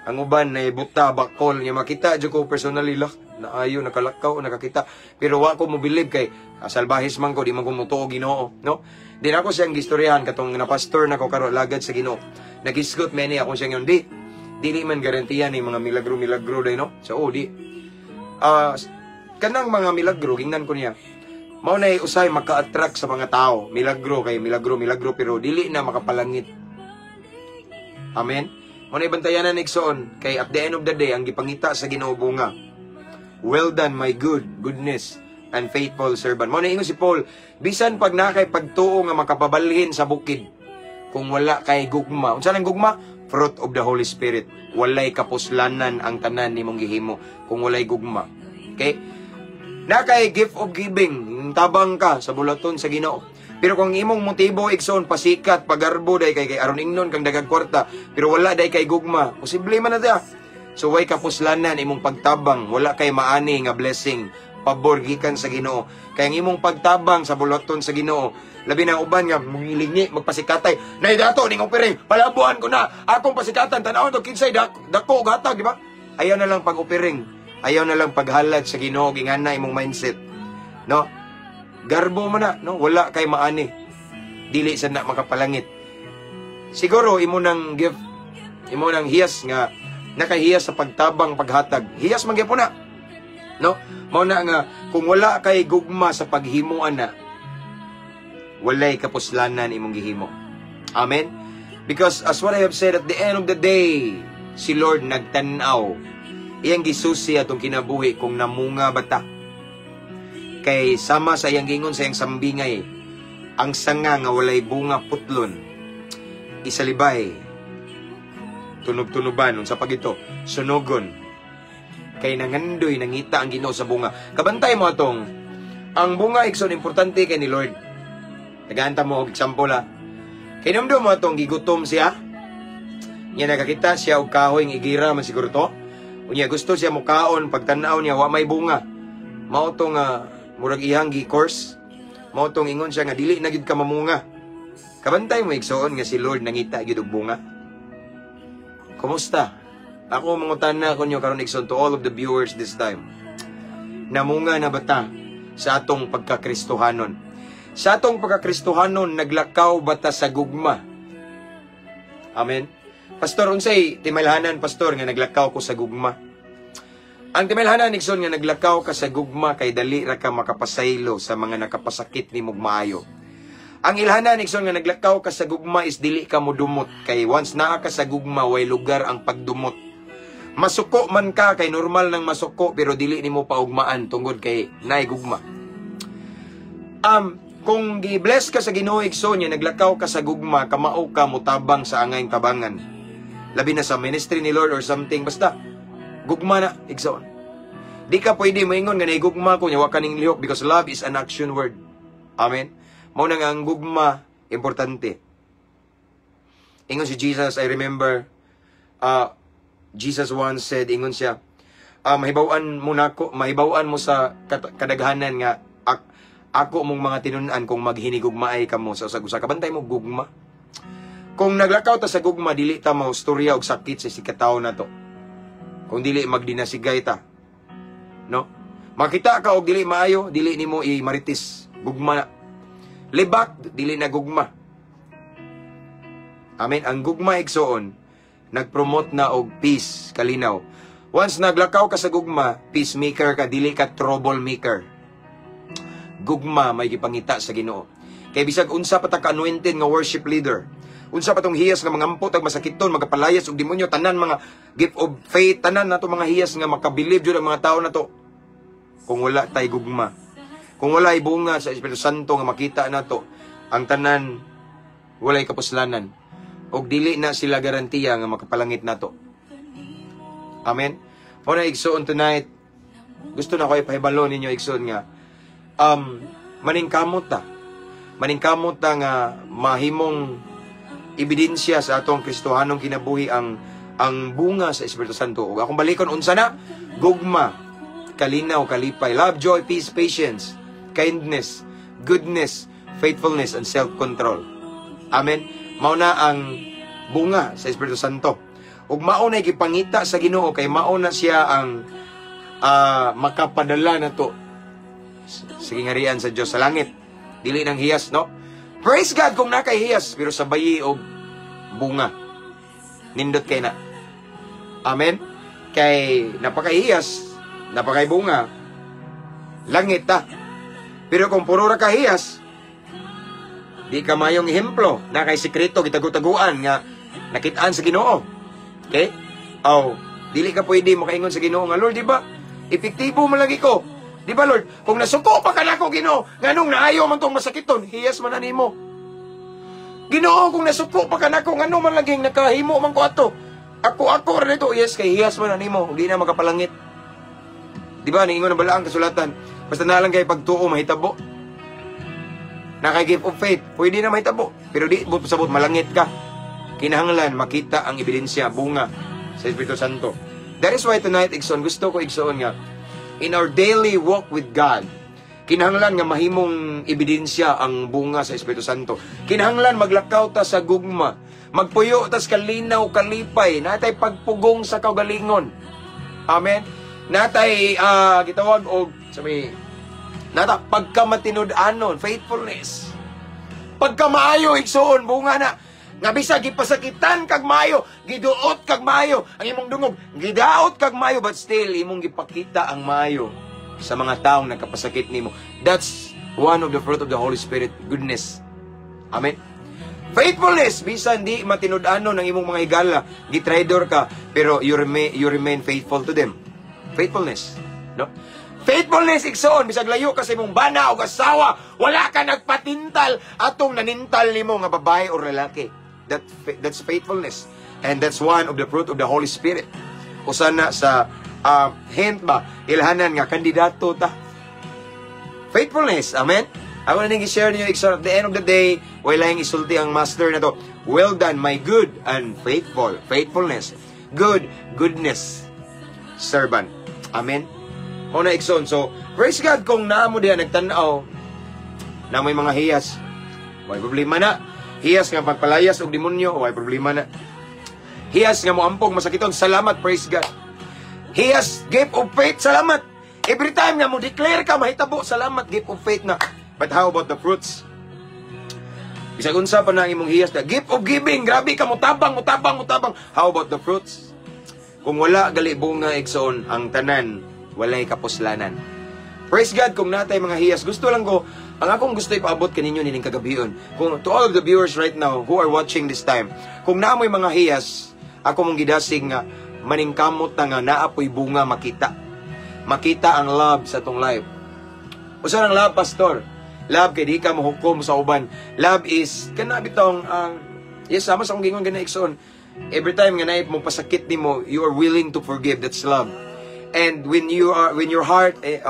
Ang uban na buta bakol nya makita jud ko personally lah naayo nakalakaw nakakita, pero wa ko mobilib kay salbahis man ko, di man ko motuo Ginoo, no? Di na ako siyang gistoryahan katong na pastor na ko karon, lagad sa Ginoo. Nagisgot many ako siyang yun, di dili man garantiya ni mga milagro milagro day, no? So oh, di kanang mga milagro, gingnan ko niya, mao na usay maka-attract sa mga tao. Milagro kay milagro milagro, pero dili na makapalangit. Amen. Mao na bantayanan, igsoon, kay at the end of the day, ang gipangita sa Ginoo bunga. "Well done, my goodness and faithful servant." Mao na ingon si Paul, bisan pag na kay pagtuo nga makapabalhin sa bukid, kung wala kay gugma. Unsa nang gugma? Fruit of the Holy Spirit. Walay kapuslanan ang tanan nimong gihimo kung walay gugma. Okay? Na kay gift of giving, tabang ka sa bulaton sa Ginoo. Pero kung imong motibo, igsoon, pasikat, pagarbo day kay aron ingnon kang daghang kwarta, pero wala day kay gugma, posible man na siya. So way kapuslanan imong pagtabang, wala kay maani nga blessing, pabor gikan sa Ginoo. Kay ang imong pagtabang sa bulaton sa Ginoo, labi na uban nga mangilingi, magpasikatay. "Nay dato ning offering, palabuan ko na akong pasikatan, tan-awon to kinsay dako og hatag," di ba? Ayaw na lang pag-offering, ayaw na lang paghalad sa Ginoo, gingana imong mindset. No? Garbo man na, no? Wala kay maani. Dili sa na makapalangit. Siguro imo nang gift, imo nang hiyas nga nakahiyas sa pagtabang, paghatag. Hiyas man gyapon na. No? Mao na nga kung wala kay gugma sa paghimo ana, walay kapuslanan imong gihimo. Amen. Because as what I have said, at the end of the day, si Lord nagtan-aw. Iyang gisusi atong kinabuhi kung namunga ba ta. Kay sama sa iyang gingon sa iyang sambingay, ang sanga nga walay bunga putlon, isalibay, tunob-tunoban, unsa pag ito, sunugon. Kay nangandoy, nangita ang Ginoo sa bunga. Kabantay mo atong, ang bunga, igsoon, importante kay ni Lord. Tagaan ta mo og example ha. Kay namdo mo atong gigutom siya. Nya nakakita siya og kahoy ng igira man siguro to. Unya gusto siya mukaon, pagtan-aw niya wa may bunga. Mao to nga murag iyang gi-course. Mao tong ingon siya nga dili na gyud ka mamunga. Kabantay mo, igsoon, nga si Lord nangita gyud og bunga. Kumusta? Ako mangutana ko niyo karon, igsoon, to all of the viewers this time. Namunga na ba ta sa atong pagkakristohanon? Sa atong pagkakristohanon, naglakaw ba ta sa gugma? Amen. "Pastor, unsay timalhanan, pastor, nga naglakaw ko sa gugma?" Ang timelhanan, igsoon, nga naglakaw ka sa gugma kay dali ra ka makapasaylo sa mga nakapasakit nimo maayo. Ang ilhanan, igsoon, nga naglakaw ka sa gugma is dili ka modumot kay once naa ka sa gugma, way lugar ang pagdumot. Masuko man ka kay normal nang masuko, pero dili nimo paugmaan tungod kay naay gugma. Kung gi-bless ka sa Ginoo, igsoon, nga naglakaw ka sa gugma, kamao ka mutabang sa angayng tabangan. Labi na sa ministry ni Lord or something, basta gugma na, igsoon. Di ka pwede moingon nga naigugma ko nya wa ka ning lihok because love is an action word. Amen. Mao na nga ang gugma importante. Ingon si Jesus, I remember Jesus once said, ingon siya, "Mahibaw-an mo nako, mahibaw-an mo sa kadaghanan nga ako mong mga tinun-an kung maghinigugmaay kamo sa usag-usa." Kabantay mo gugma. Kung naglakaw ta sa gugma, dili ta maustorya og sakit sa sikatawo nato. Kung dili, magdinasigay ta. No? Makita ka og dili maayo, dili nimo i-marites. Gugma na. Libak, dili na gugma. Amen. Ang gugma, igsoon, nagpromote na og peace, kalinaw. Once naglakaw ka sa gugma, peacemaker ka, dili ka troublemaker. Gugma may gipangita sa Ginoo. Kay bisag unsa pa ta ka anointed nga worship leader, unsa pa tong hiyas nga mangampo tag masakiton, magapalayas og demonyo, tanan mga gift of faith, tanan nato mga hiyas nga makabilib jud ang mga tao nato. Kung wala tay gugma, kung wala bunga sa Espiritu Santo nga makita nato, ang tanan walay kapuslanan. Og dili na sila garantiya nga makapalangit nato. Amen. Mao na, igsoon, tonight, gusto na ko ipahibalo ninyo, igsoon, nga maningkamot ta. Maningkamot ta nga mahimong ebidensya sa atong Kristohanong kinabuhi ang bunga sa Espiritu Santo. Ug akong balikon, unsa na? Gugma, kalinaw, kalipay, love, joy, peace, patience, kindness, goodness, faithfulness, and self-control. Amen. Mao na ang bunga sa Espiritu Santo. Ug mao na gipangita sa Ginoo kay mao na siya ang makapadala nato sa gingarian sa Dios sa langit. Dili nang hiyas, no? Praise God kung nakay hiyas, pero sabayi og bunga. Nindot kay na. Amen. Kay napakahiyas, napakay bunga, langit ta. Pero kung puro ra ka hiyas, di ka mayong ehemplo, na kay sikreto gitago-taguan nga nakitaan sa Ginoo. Okay? Aw, dili ka pwede makaingon sa Ginoo nga, "Lord, di ba? Epektibo man lagi ko. Di ba, Lord? Kung nasuko pa ka nako, Ginoo, nganong naayo man tong masakiton?" Hiyas man na nimo. "Ginoo, kung nasuko pa ka nako, ngano man laging nakahimo man ko ato? Ako ako ra nito." Yes, kay hiyas man na nimo, di na makapalangit. Di ba, niingon na bala ang kasulatan? Basta na lang kay pagtuo, mahitabo. Nakay gift of faith, pwede na mahitabo. Pero di mo sabot malangit ka. Kinahanglan makita ang ebidensya, bunga sa Espiritu Santo. That is why tonight, igsoon, gusto ko, igsoon, nga in our daily walk with God, kinahanglan nga mahimong ebidensya ang bunga sa Espiritu Santo. Kinahanglan maglakaw ta sa gugma, magpuyo ta sa kalinaw, kalipay, natay pagpugong sa kaugalingon. Amen. Natay gitawag og sa may nata pagkamatinud-anon, faithfulness. Pagkamaayo, igsoon, bunga na. Nga bisag gipasakitan kag maayo, giduot kag maayo, ang imong dungog, gidaot kag maayo, but still imong gipakita ang maayo sa mga taong nagkapasakit nimo. That's one of the fruit of the Holy Spirit, goodness. Amen. Faithfulness, bisan di matinud-anon ang imong mga higala, gitraidor ka, pero you remain faithful to them. Faithfulness, no? Faithfulness, igsoon, bisag layo ka sa imong bana o asawa, wala ka nagpatintal atong nanintal nimo nga babae o lalaki. That's faithfulness. And that's one of the fruit of the Holy Spirit. Usa na sa hint ba, ilhanan nga kandidato ta. Faithfulness, amen? Ako na ning i-share niyo, igsoon, at the end of the day, wala yung isulti ang master na to. "Well done, my good and faithful." Faithfulness. Good, goodness. Servant. Amen? Mao na, igsoon. So, praise God kung naa mo diha nagtan-aw na may mga hiyas. May problema na. Hiyas nga pagpalayas og demonyo, way problema na. Hiyas nga moampog masakiton, salamat, praise God. Hiyas, gift of faith, salamat. Every time nga mo declare ka, mahitabo, salamat, gift of faith na. But how about the fruits? Bisag unsa pa na ang imong hiyas na gift of giving, grabe ka mo tabang, mo tabang, mo tabang. How about the fruits? Kung wala gali bunga, igsoon, ang tanan walay kapuslanan. Praise God kung natay mga hiyas. Gusto lang ko, ang akong gusto ipaabot kaninyo nining kagabion. Kung to all of the viewers right now who are watching this time, kung naamoy mga hiyas, ako mong gidasig nga maningkamot na nga naa po'y bunga makita. Makita ang love sa atong life. Usa ang love, pastor? Love kay di ka mohukom sa uban. Love is kana bitong yes, sama sa akong gingon gana, igsoon. Every time nga naay mo pasakit nimo, you are willing to forgive. That's love. And when you are when your heart eh,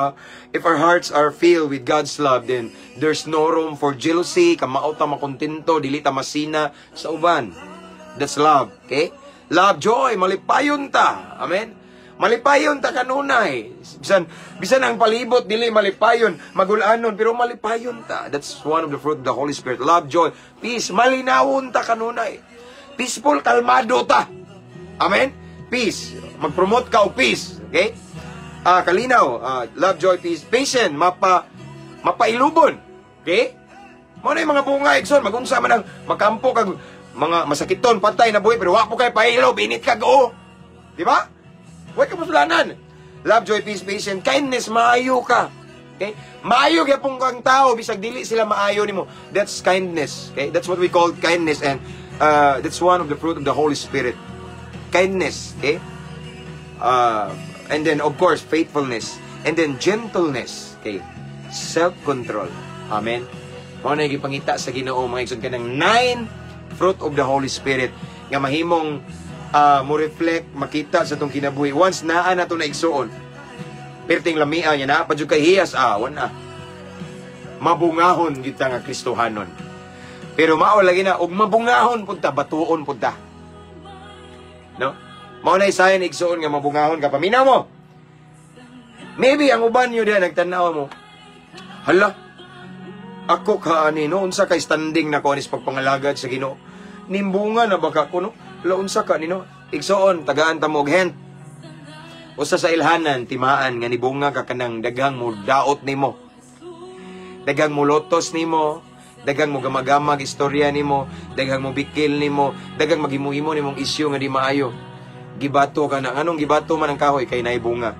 if our hearts are filled with God's love, then there's no room for jealousy, kamao ta makontento, dili ta masina sa uban. That's love, okay? Love, joy, malipayon ta. Amen. Malipayon ta kanunay. Bisan bisan ang palibot dili malipayon, magulanon, pero malipayon ta. That's one of the fruit of the Holy Spirit. Love, joy, peace, malinawon ta kanunay. Peaceful, kalmado ta. Amen? Peace. Mag-promote ka og peace. Okay? Ah, kalinaw, love, joy, peace, patient, mapailubon. Okay? Mao na yung mga bunga, igsoon, magunsa man ang makampo kag mga masakiton, patay na buhi, pero wa po kay pailob, init kag o. Di ba? Wa ka pasulanan. Love, joy, peace, patient, kindness, maayo ka. Okay? Maayo gyapon kang tao bisag dili sila maayo nimo. That's kindness. Okay? That's what we call kindness and that's one of the fruit of the Holy Spirit. Kindness, okay? And then, of course, faithfulness. And then gentleness, okay? Self-control. Amen. Mao na gipangita sa Ginoo, mga igsoon, kanang nine fruit of the Holy Spirit nga mahimong mo reflect, makita sa atong kinabuhi once naa na to na, igsuon. Perting lamia niya na pa jud kay hiyas, ah, wana mabungahon kita nga Kristohanon. Pero mao lagi na og mabungahon pud ta, batuon pud ta, no? Mao na isayan, igsuon, nga mabungahon ka. Paminaw mo, maybe ang uban nyo diyan nagtanaw mo, "Hala, ako ka ani, no? Unsa kay standing na ko anis pagpangalagad sa Ginoo? Nimbunga na ba ka kuno? Hala, unsa ka nino?" Igsoon, tagaan ta mo og hint. Usa sa ilhanan, timaan nga nibunga ka kanang daghang mo daot nimo, daghang mo lotos nimo, daghang mo gamagamag istorya nimo, daghang mo bikil nimo, daghang maghimo-himo nimong isyu nga di maayo. Gibato ka na. Anong gibato man ang kahoy? Kay naay bunga.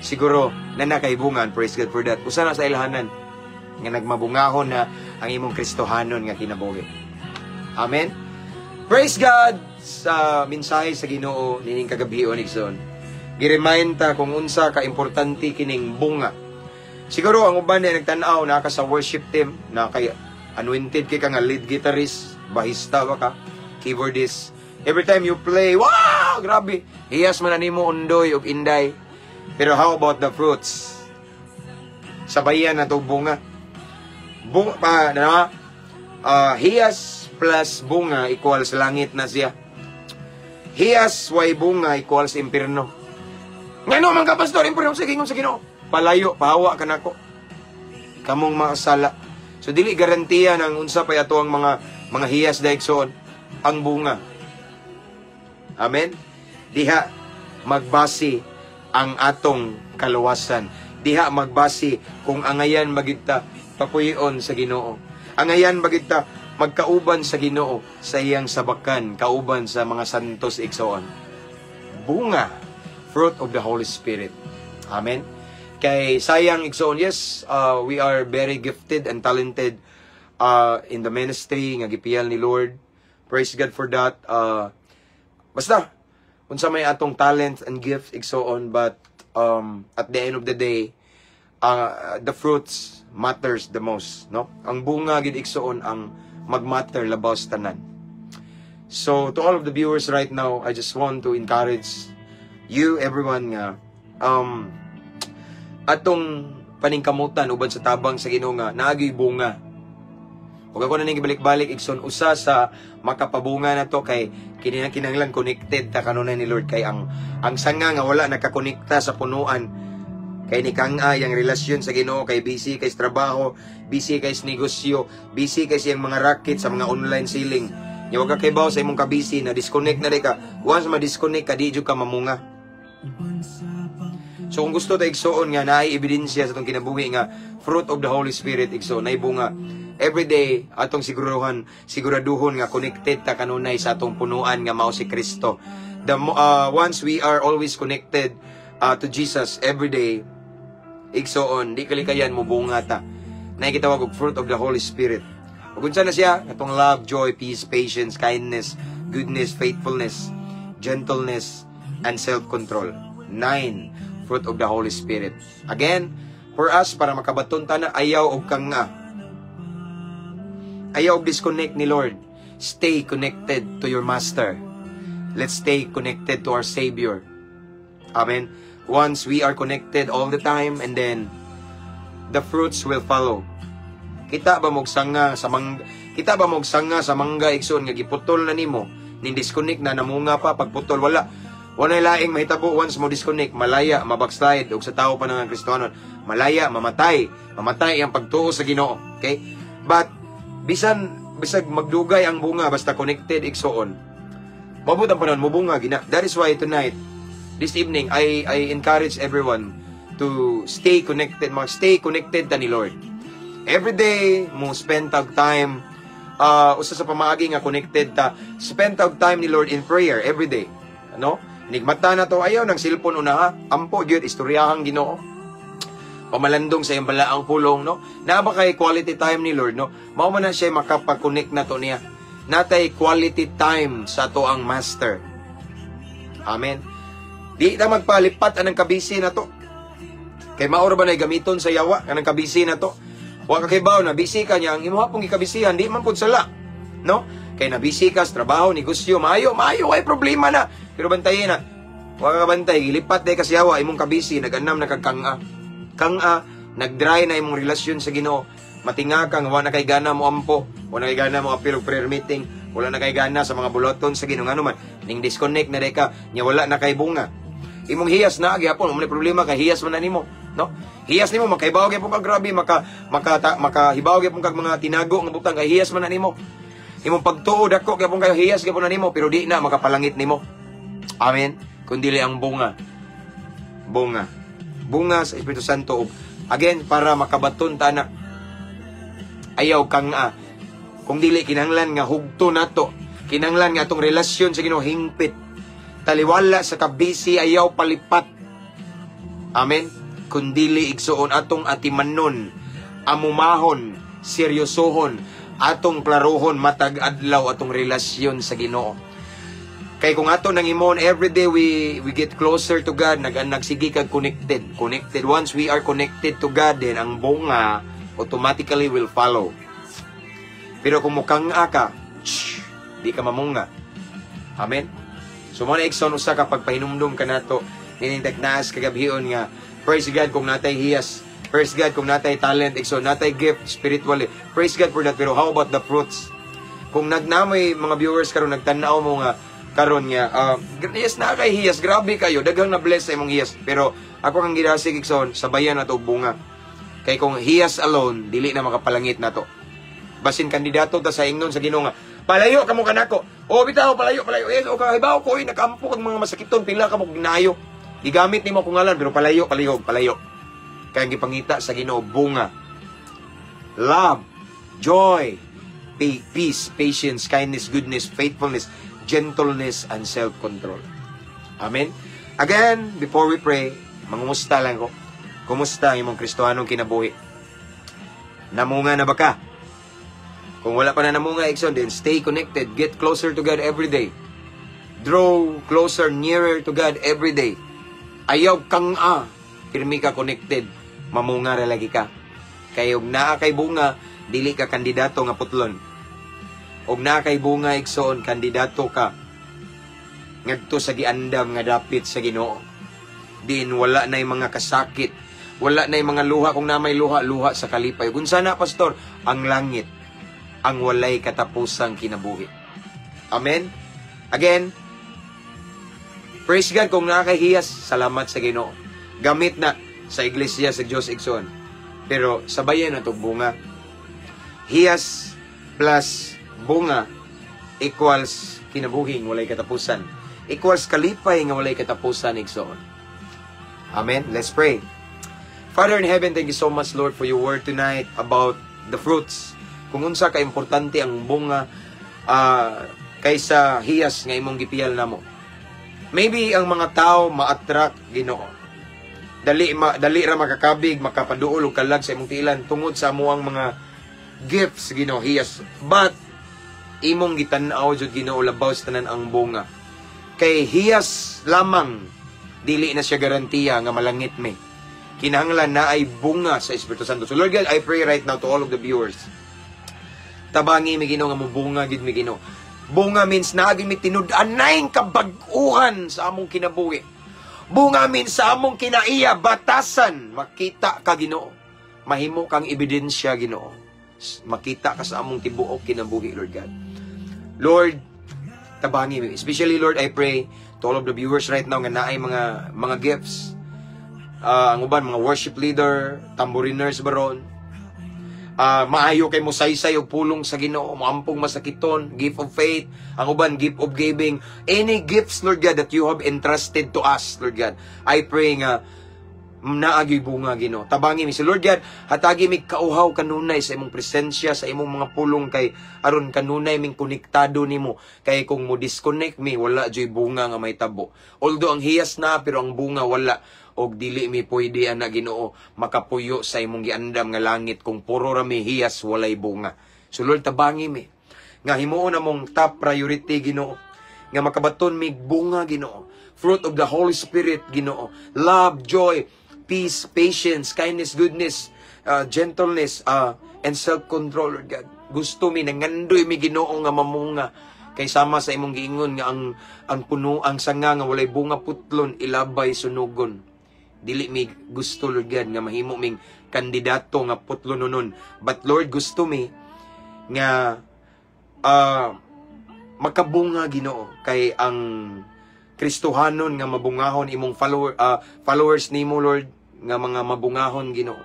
Siguro na nakaibungan. Praise God for that. Usa na sa ilhanan nga nagmabungahon na ang imong Kristohanon nga kinabuhi. Amen. Praise God sa mensahe sa Ginoo nining kagabion, igsoon. Gi-remind ta kung unsa ka importante kining bunga. Siguro ang uban na nagtan-aw na ka sa worship team, na kay anointed kay ka nga lead guitarist, bahista ba ka, keyboardist. Every time you play, wow, grabe. Hiyas man na nimo, undoy ug inday. Pero how about the fruits? Sabayan na to bunga. Bunga pa na, hiyas plus bunga equals langit na siya. Hiyas way bunga equals impierno. Ngano man ka, pastor, impierno? Sige, ingon sa Ginoo. Palayo, pahawa ka nako, kamong makasala. So dili garantiya ng unsa pa ato ang mga hiyas da, igsoon, ang bunga. Amen. Diha magbasi ang atong kaluwasan. Diha magbasi kung angayan magyud ta papuyon sa Ginoo. Angayan magyud ta magkauban sa Ginoo sa iyang sabakan, kauban sa mga santos, igsoon. Bunga, fruit of the Holy Spirit. Amen. Kay sayang, igsoon, yes, we are very gifted and talented in the ministry nga gipiyal ni Lord. Praise God for that. Basta unsa may atong talent and gift, igsoon, but at the end of the day, the fruits matters the most, no? Ang bunga gid, igsoon, ang magmatter labaw sa tanan. So to all of the viewers right now, I just want to encourage you, everyone, nga atong paningkamutan uban sa tabang sa Ginoo nga naagyoy bunga. Ug ako na ning gibalik-balik, igsoon, usa sa makapabunga na to kay kini na kinahanglan connected ta kanunay ni Lord, kay ang sanga nga wala nakakonekta sa punuan kay ni kang ay ang relasyon sa Ginoo kay busy kay sa trabaho, busy kay sa negosyo, busy kay siyang mga racket sa mga online selling. Nya wa ka kibaw sa imong kabisi na disconnect na ka. Once ma-disconnect ka, di jud ka mamunga. So kung gusto ta, igsoon, nga naay ebidensya sa atong kinabuhi nga fruit of the Holy Spirit, igsoon, naay bunga. Every day atong siguruhan, siguraduhon nga connected ta kanunay sa atong punuan nga mao si Kristo. Once we are always connected to Jesus every day, igsoon, di kalikayan mo bunga ta. Na gitawag og fruit of the Holy Spirit. Ug unsa na siya? Katong love, joy, peace, patience, kindness, goodness, faithfulness, gentleness, and self-control. Nine fruit of the Holy Spirit. Again, for us, para makabaton ta na, ayaw og kanga. Ayaw og disconnect ni Lord. Stay connected to your Master. Let's stay connected to our Savior. Amen. Once we are connected all the time, and then the fruits will follow. Kita ba mog sanga sa mangga, igsoon, nga giputol na nimo, nin disconnect na, namunga pa pagputol? Wala. Walay laing mahitabo once mo disconnect, malaya, mabackslide og sa tao pa ng Kristohanon. Malaya, mamatay, mamatay ang pagtuo sa Ginoo. Okay? But bisan bisag magdugay ang bunga, basta connected, igsoon. Mabot ang panahon mobunga gina. That is why tonight, this evening, I encourage everyone to stay connected, mag stay connected ta ni Lord. Every day mo spend tag time, usa sa pamaagi nga connected ta, spend tag time ni Lord in prayer every day. Ano? Nigmata na to, ayaw ng cellphone una ha. Ampo gyud, istoryahang Ginoo. Pamalandong sa iyang balaang pulong, no? Naa ba kay quality time ni Lord, no? Mao man na siya makapag-connect na to niya. Natay quality time sa ato ang Master. Amen. Di na magpalipat anang kabisi na to. Kay maor ba na gamiton sa yawa anang kabisi na to? Wa ka kibaw na busy ka niya, ang imo pong gikabisihan di man pud sala. No? Kay na busy ka sa trabaho, negosyo, maayo, maayo ay problema na. Pero bantayin na. Wa ka kabantay, gilipat day kasi yawa imong kabisi, nag-anam na kag kanga. Kanga, nag-dry na imong relasyon sa Ginoo. Matinga ka nga wa na kay gana mo ampo, wa na kay gana mo apil og prayer meeting, wala na kay gana sa mga buloton sa Ginoo, ngano man ning disconnect na day ka nya, wala na kay bunga. Imong hiyas na gyapon, mo problema kay hiyas man na nimo, no? Hiyas nimo, makaibaw gyapon ka, grabe, maka maka ta, makahibaw gyapon kag mga tinago nga butang kay hiyas man na nimo. Imong pagtuo dako gyapon kayo, hiyas gyapon na nimo, pero di na makapalangit nimo. Amen. Kun dili ang bunga. Bunga. Bunga sa Espiritu Santo ug again, para makabaton ta na, ayaw kang kung dili kinahanglan nga hugto nato, kinahanglan nga atong relasyon sa Ginoo hingpit. Taliwala sa kabisi, ayaw palipat. Amen. Kundili, igsuon, atong atimanon, amumahon, seryosohon, atong klarohon matag adlaw atong relasyon sa Ginoo. Kay kung ato nang imon every day, we get closer to God, nagsige kag connected, connected. Once we are connected to God, then ang bunga automatically will follow. Pero kung mukang ka, shh, di ka mamunga. Amen. So mo na, igsoon, usa ka pagpahinumdum kanato nining tagnaas kagabhion nga praise God kung natay hiyas. Praise God kung natay talent, igsoon, natay gift spiritually. Praise God for that. Pero how about the fruits? Kung nagnamoy mga viewers karon, nagtan-aw mo nga karon nga yes na kay hiyas, grabe kayo, daghang na bless sa imong hiyas. Pero ako kang gidasig, igsoon, sabayan nato og bunga. Kay kung hiyas alone, dili na makapalangit nato. Basin kandidato ta sa ingnon sa Ginoo nga palayo kamo kanako. O bitaw, palayo, palayo. Yes, o kahibaw ko, oy, nakaampo kag mga masakiton, pila ka mo ginayo. Gigamit nimo akong ngalan, pero palayo, palihog, palayo. Kaya ang gipangita sa Ginoo, bunga. Love, joy, peace, patience, kindness, goodness, faithfulness, gentleness, and self-control. Amen. Again, before we pray, mangumusta lang ko. Kumusta ang imong Kristohanong kinabuhi? Namunga na ba ka? Kung wala pa na namunga, igsoon, then stay connected. Get closer to God every day. Draw closer, nearer to God every day. Ayaw kang pirmi ka connected. Mamunga ra lagi ka. Kay og naa kay bunga, dili ka kandidato nga putlon. Og naa kay bunga, igsoon, kandidato ka ngadto sa giandam nga dapit sa Ginoo. Din wala na mga kasakit, wala na mga luha. Kung na may luha, luha sa kalipay. Kung sana, pastor, ang langit, ang walay katapusang kinabuhi. Amen? Again, praise God kung nakakahiyas, salamat sa Ginoo. Gamit na sa iglesia sa Diyos, igsoon. Pero sabayan na bunga. Hiyas plus bunga equals kinabuhing walay katapusan. Equals kalipay nga walay katapusan, igsoon. Amen. Let's pray. Father in heaven, thank you so much, Lord, for your word tonight about the fruits. Kung unsa ka importante ang bunga kaysa hiyas nga imong gipiyal namo. Maybe ang mga tao ma-attract, Ginoo. Dali ra makakabig, makapaduol og kalag sa imong tiilan tungod sa amuang mga gifts, Ginoo, hiyas. But imong gitan-aw jud, Ginoo, labaw sa tanan ang bunga. Kay hiyas lamang, dili na siya garantiya nga malangit mi. Kinahanglan naay bunga sa Espiritu Santo. So Lord God, I pray right now to all of the viewers. Tabangi mi, Ginoo, nga mobunga gid mi, Ginoo. Bunga means naa gyud mi tinud-anay kabag-uhan sa among kinabuhi. Bunga means sa among kinaiya, batasan, makita ka, Ginoo. Mahimo kang ebidensya, Ginoo. Makita ka sa among tibuok kinabuhi, Lord God. Lord, tabangi mi. Especially, Lord, I pray to all of the viewers right now nga naay mga gifts. Ang uban mga worship leader, tambouriners baron. Maayo kay mo saysay og pulong sa Ginoo, moampong masakiton, gift of faith, ang uban gift of giving, any gifts, Lord God, that you have entrusted to us, Lord God. I pray nga naa gyoy bunga, Ginoo. Tabangi mi si Lord God, hatagi mi kauhaw kanunay sa imong presensya, sa imong mga pulong kay aron kanunay ming konektado nimo. Kay kung mo disconnect mi, wala joy bunga nga mahitabo. Although ang hiyas na pero ang bunga wala og dili mi pwede ana, Ginoo, makapuyo sa imong giandam nga langit kung puro ra mi hiyas, walay bunga. So Lord, tabangi mi nga himuon among top priority, Ginoo, nga makabaton mig bunga, Ginoo. Fruit of the Holy Spirit, Ginoo. Love, joy, peace, patience, kindness, goodness, gentleness, and self-control, Lord God. Gusto mi, nangandoy mi, Ginoo, nga mamunga. Kay sama sa imong giingon nga ang puno ang sanga nga walay bunga putlon, ilabay, sunugon. Dili mi gusto, Lord God, nga mahimo ming kandidato nga putlon nunon. But Lord, gusto mi nga makabunga, Ginoo, kay ang Kristohanon nga mabungahon, imong followers nimo, Lord, nga mga mabungahon, Ginoo,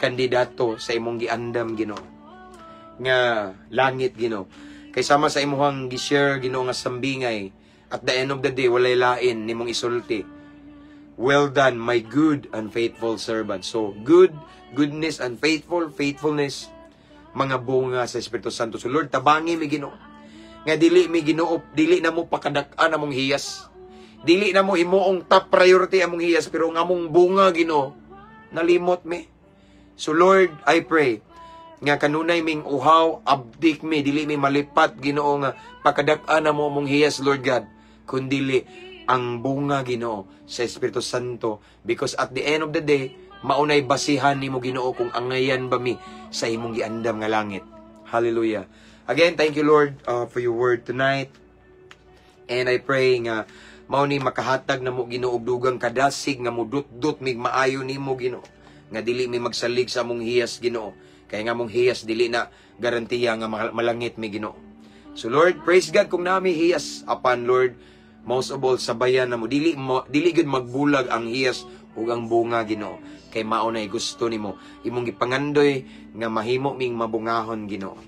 kandidato sa imong giandam, Ginoo, nga langit, Ginoo. Kay sama sa imong gi-share, Ginoo, nga sambingay, at the end of the day walay lain nimong isulti: "Well done, my good and faithful servant." So good, goodness and faithful, faithfulness, mga bunga sa Espiritu Santo. So Lord, tabangi mi, Ginoo, nga dili mi, Ginoo, dili na mo pakadak-an among hiyas. Dili na mo himuong top priority among hiyas, pero ang among bunga, Ginoo, nalimot mi. So Lord, I pray nga kanunay ming uhaw, abdik mi, dili mi malipat, Ginoo, nga pakadak-an na mo among hiyas, Lord God, kundili ang bunga, Ginoo, sa Espiritu Santo, because at the end of the day maunay basihan nimo, Ginoo, kung angayan ba mi sa imong giandam nga langit. Hallelujah. Again, thank you, Lord, for your word tonight. And I pray nga mao ni makahatag na mo, Ginoo, og dugang kadasig nga mudutdot mig maayo nimo, Ginoo, nga dili mi magsalig sa among hiyas, Ginoo, kay nga among hiyas dili na garantiya nga malangit mi, Ginoo. So Lord, praise God kung naa mi hiyas apan Lord, most of all sabayan na mo, dili gud magbulag ang hiyas ug ang bunga, Ginoo, kay mao na gusto nimo, imong gipangandoy nga mahimo ming mabungahon, Ginoo.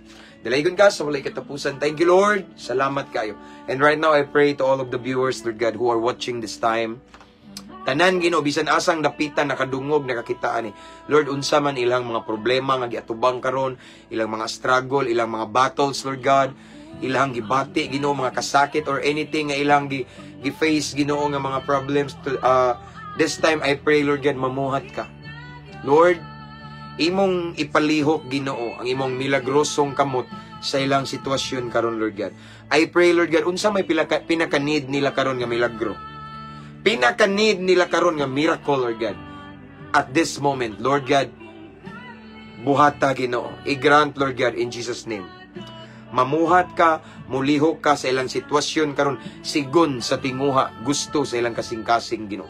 Dalaygon ka sa walay katapusan. Thank you, Lord. Salamat kayo. And right now, I pray to all of the viewers, Lord God, who are watching this time. Tanan, Ginoo, bisan asang dapitan nakadungog, nakakita ani. Lord, unsa man ilang mga problema nga giatubang karon, ilang mga struggle, ilang mga battles, Lord God, ilang gibati, Ginoo, mga kasakit or anything nga ilang gi-face, Ginoo, nga mga problems to, this time I pray, Lord God, mamuhat ka. Lord, imong ipalihok, Ginoo, ang imong milagrosong kamot sa ilang sitwasyon karon, Lord God. I pray, Lord God, unsa may pinaka-need nila karon nga milagro. Pinaka-need nila karon nga miracle, Lord God. At this moment, Lord God, buhata, Ginoo. I-grant, Lord God, in Jesus' name. Mamuhat ka, mulihok ka sa ilang sitwasyon karon sigon sa tinguha, gusto sa ilang kasing-kasing, Ginoo.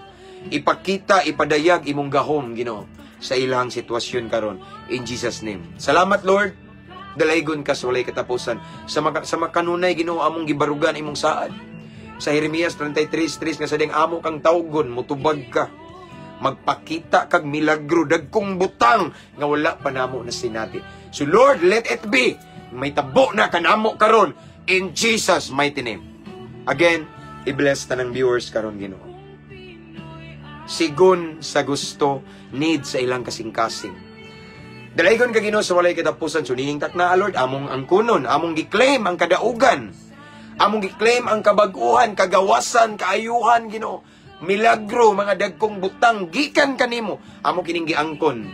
Ipakita, ipadayag imong gahom, Ginoo, sa ilang sitwasyon karon in Jesus' name. Salamat, Lord. Dalaygon ka sa walay katapusan. Sa makanunay, Ginoo, among gibarugan imong saad. Sa Jeremias 33:3 nga sa ding amo kang tawgon, mutubag ka. Magpakita kag milagro, dagkong butang nga wala pa namo na sinati. So Lord, let it be. May tabo na kanamo karon in Jesus' mighty name. Again, i-bless tanang viewers karon, Ginoo. Sigon sa gusto, need sa ilang kasing-kasing. Dalaygon ka, Ginoo, sa walay katapusan. So nining takna, Lord, among angkunon, among gi-claim ang kadaugan. Among gi-claim ang kabag-uhan, kagawasan, kaayuhan, Ginoo. Milagro, mga dagkong butang gikan kanimo. Amo kining giangkon.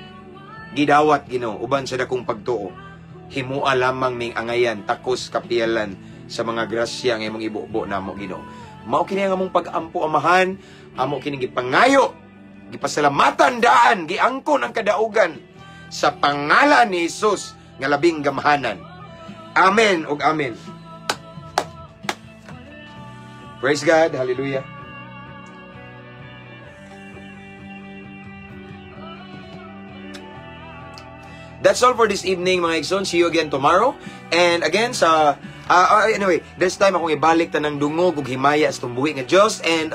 Gidawat, Ginoo, uban sa dakong pagtuo. Himua lamang ming angayan, takos kapiyalan sa mga grasya nga imong ibubo namo, Ginoo. Mao kini ang among pag-ampo, Amahan, amo kining gipangayo, gipasalamatan daan, giangkon ang kadaugan sa pangalan ni Jesus nga labing gamhanan. Amen ug amen. Praise God. Hallelujah. That's all for this evening, mga igsoon. See you again tomorrow. And again, sa anyway, this time akong ibalik tanang dungog ug himaya sa tumbuhi nga Dios. And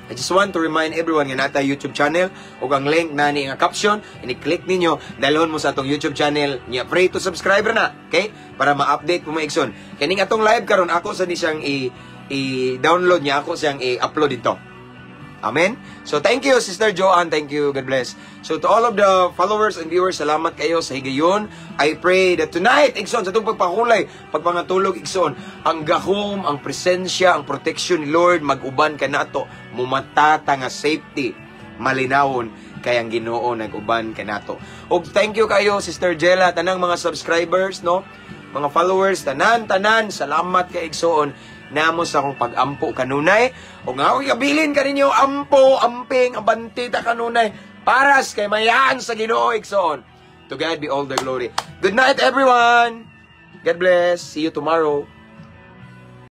I just want to remind everyone nga nata YouTube channel ug ang link na ni nga caption, ini-click ninyo, dalhon mo sa atong YouTube channel niya. Pray to subscribe na, okay? Para ma-update mo, mga igsoon. Kining atong live karon ako sa ni siyang i-download niya, ako siyang i-upload dito. Amen? So, thank you, Sister Joanne. Thank you. God bless. So, to all of the followers and viewers, salamat kayo sa higayon. I pray that tonight, igsoon, sa itong pagpakulay, pagpangatulog, igsoon, ang gahom, ang presensya, ang protection ni Lord, mag-uban ka nato, mumatata nga safety, malinawon, kay ang Ginoo nag-uban ka nato. Og thank you kayo, Sister Jella, tanang mga subscribers, no? Mga followers, tanan, tanan, salamat kay igsoon namo sa akong pag-ampo kanunay. O nga akong ikabilin kaninyo, ampo, amping, abante ta kanunay, paras kay mayaan sa Ginoo, igsoon. To God be all the glory. Good night, everyone. God bless. See you tomorrow.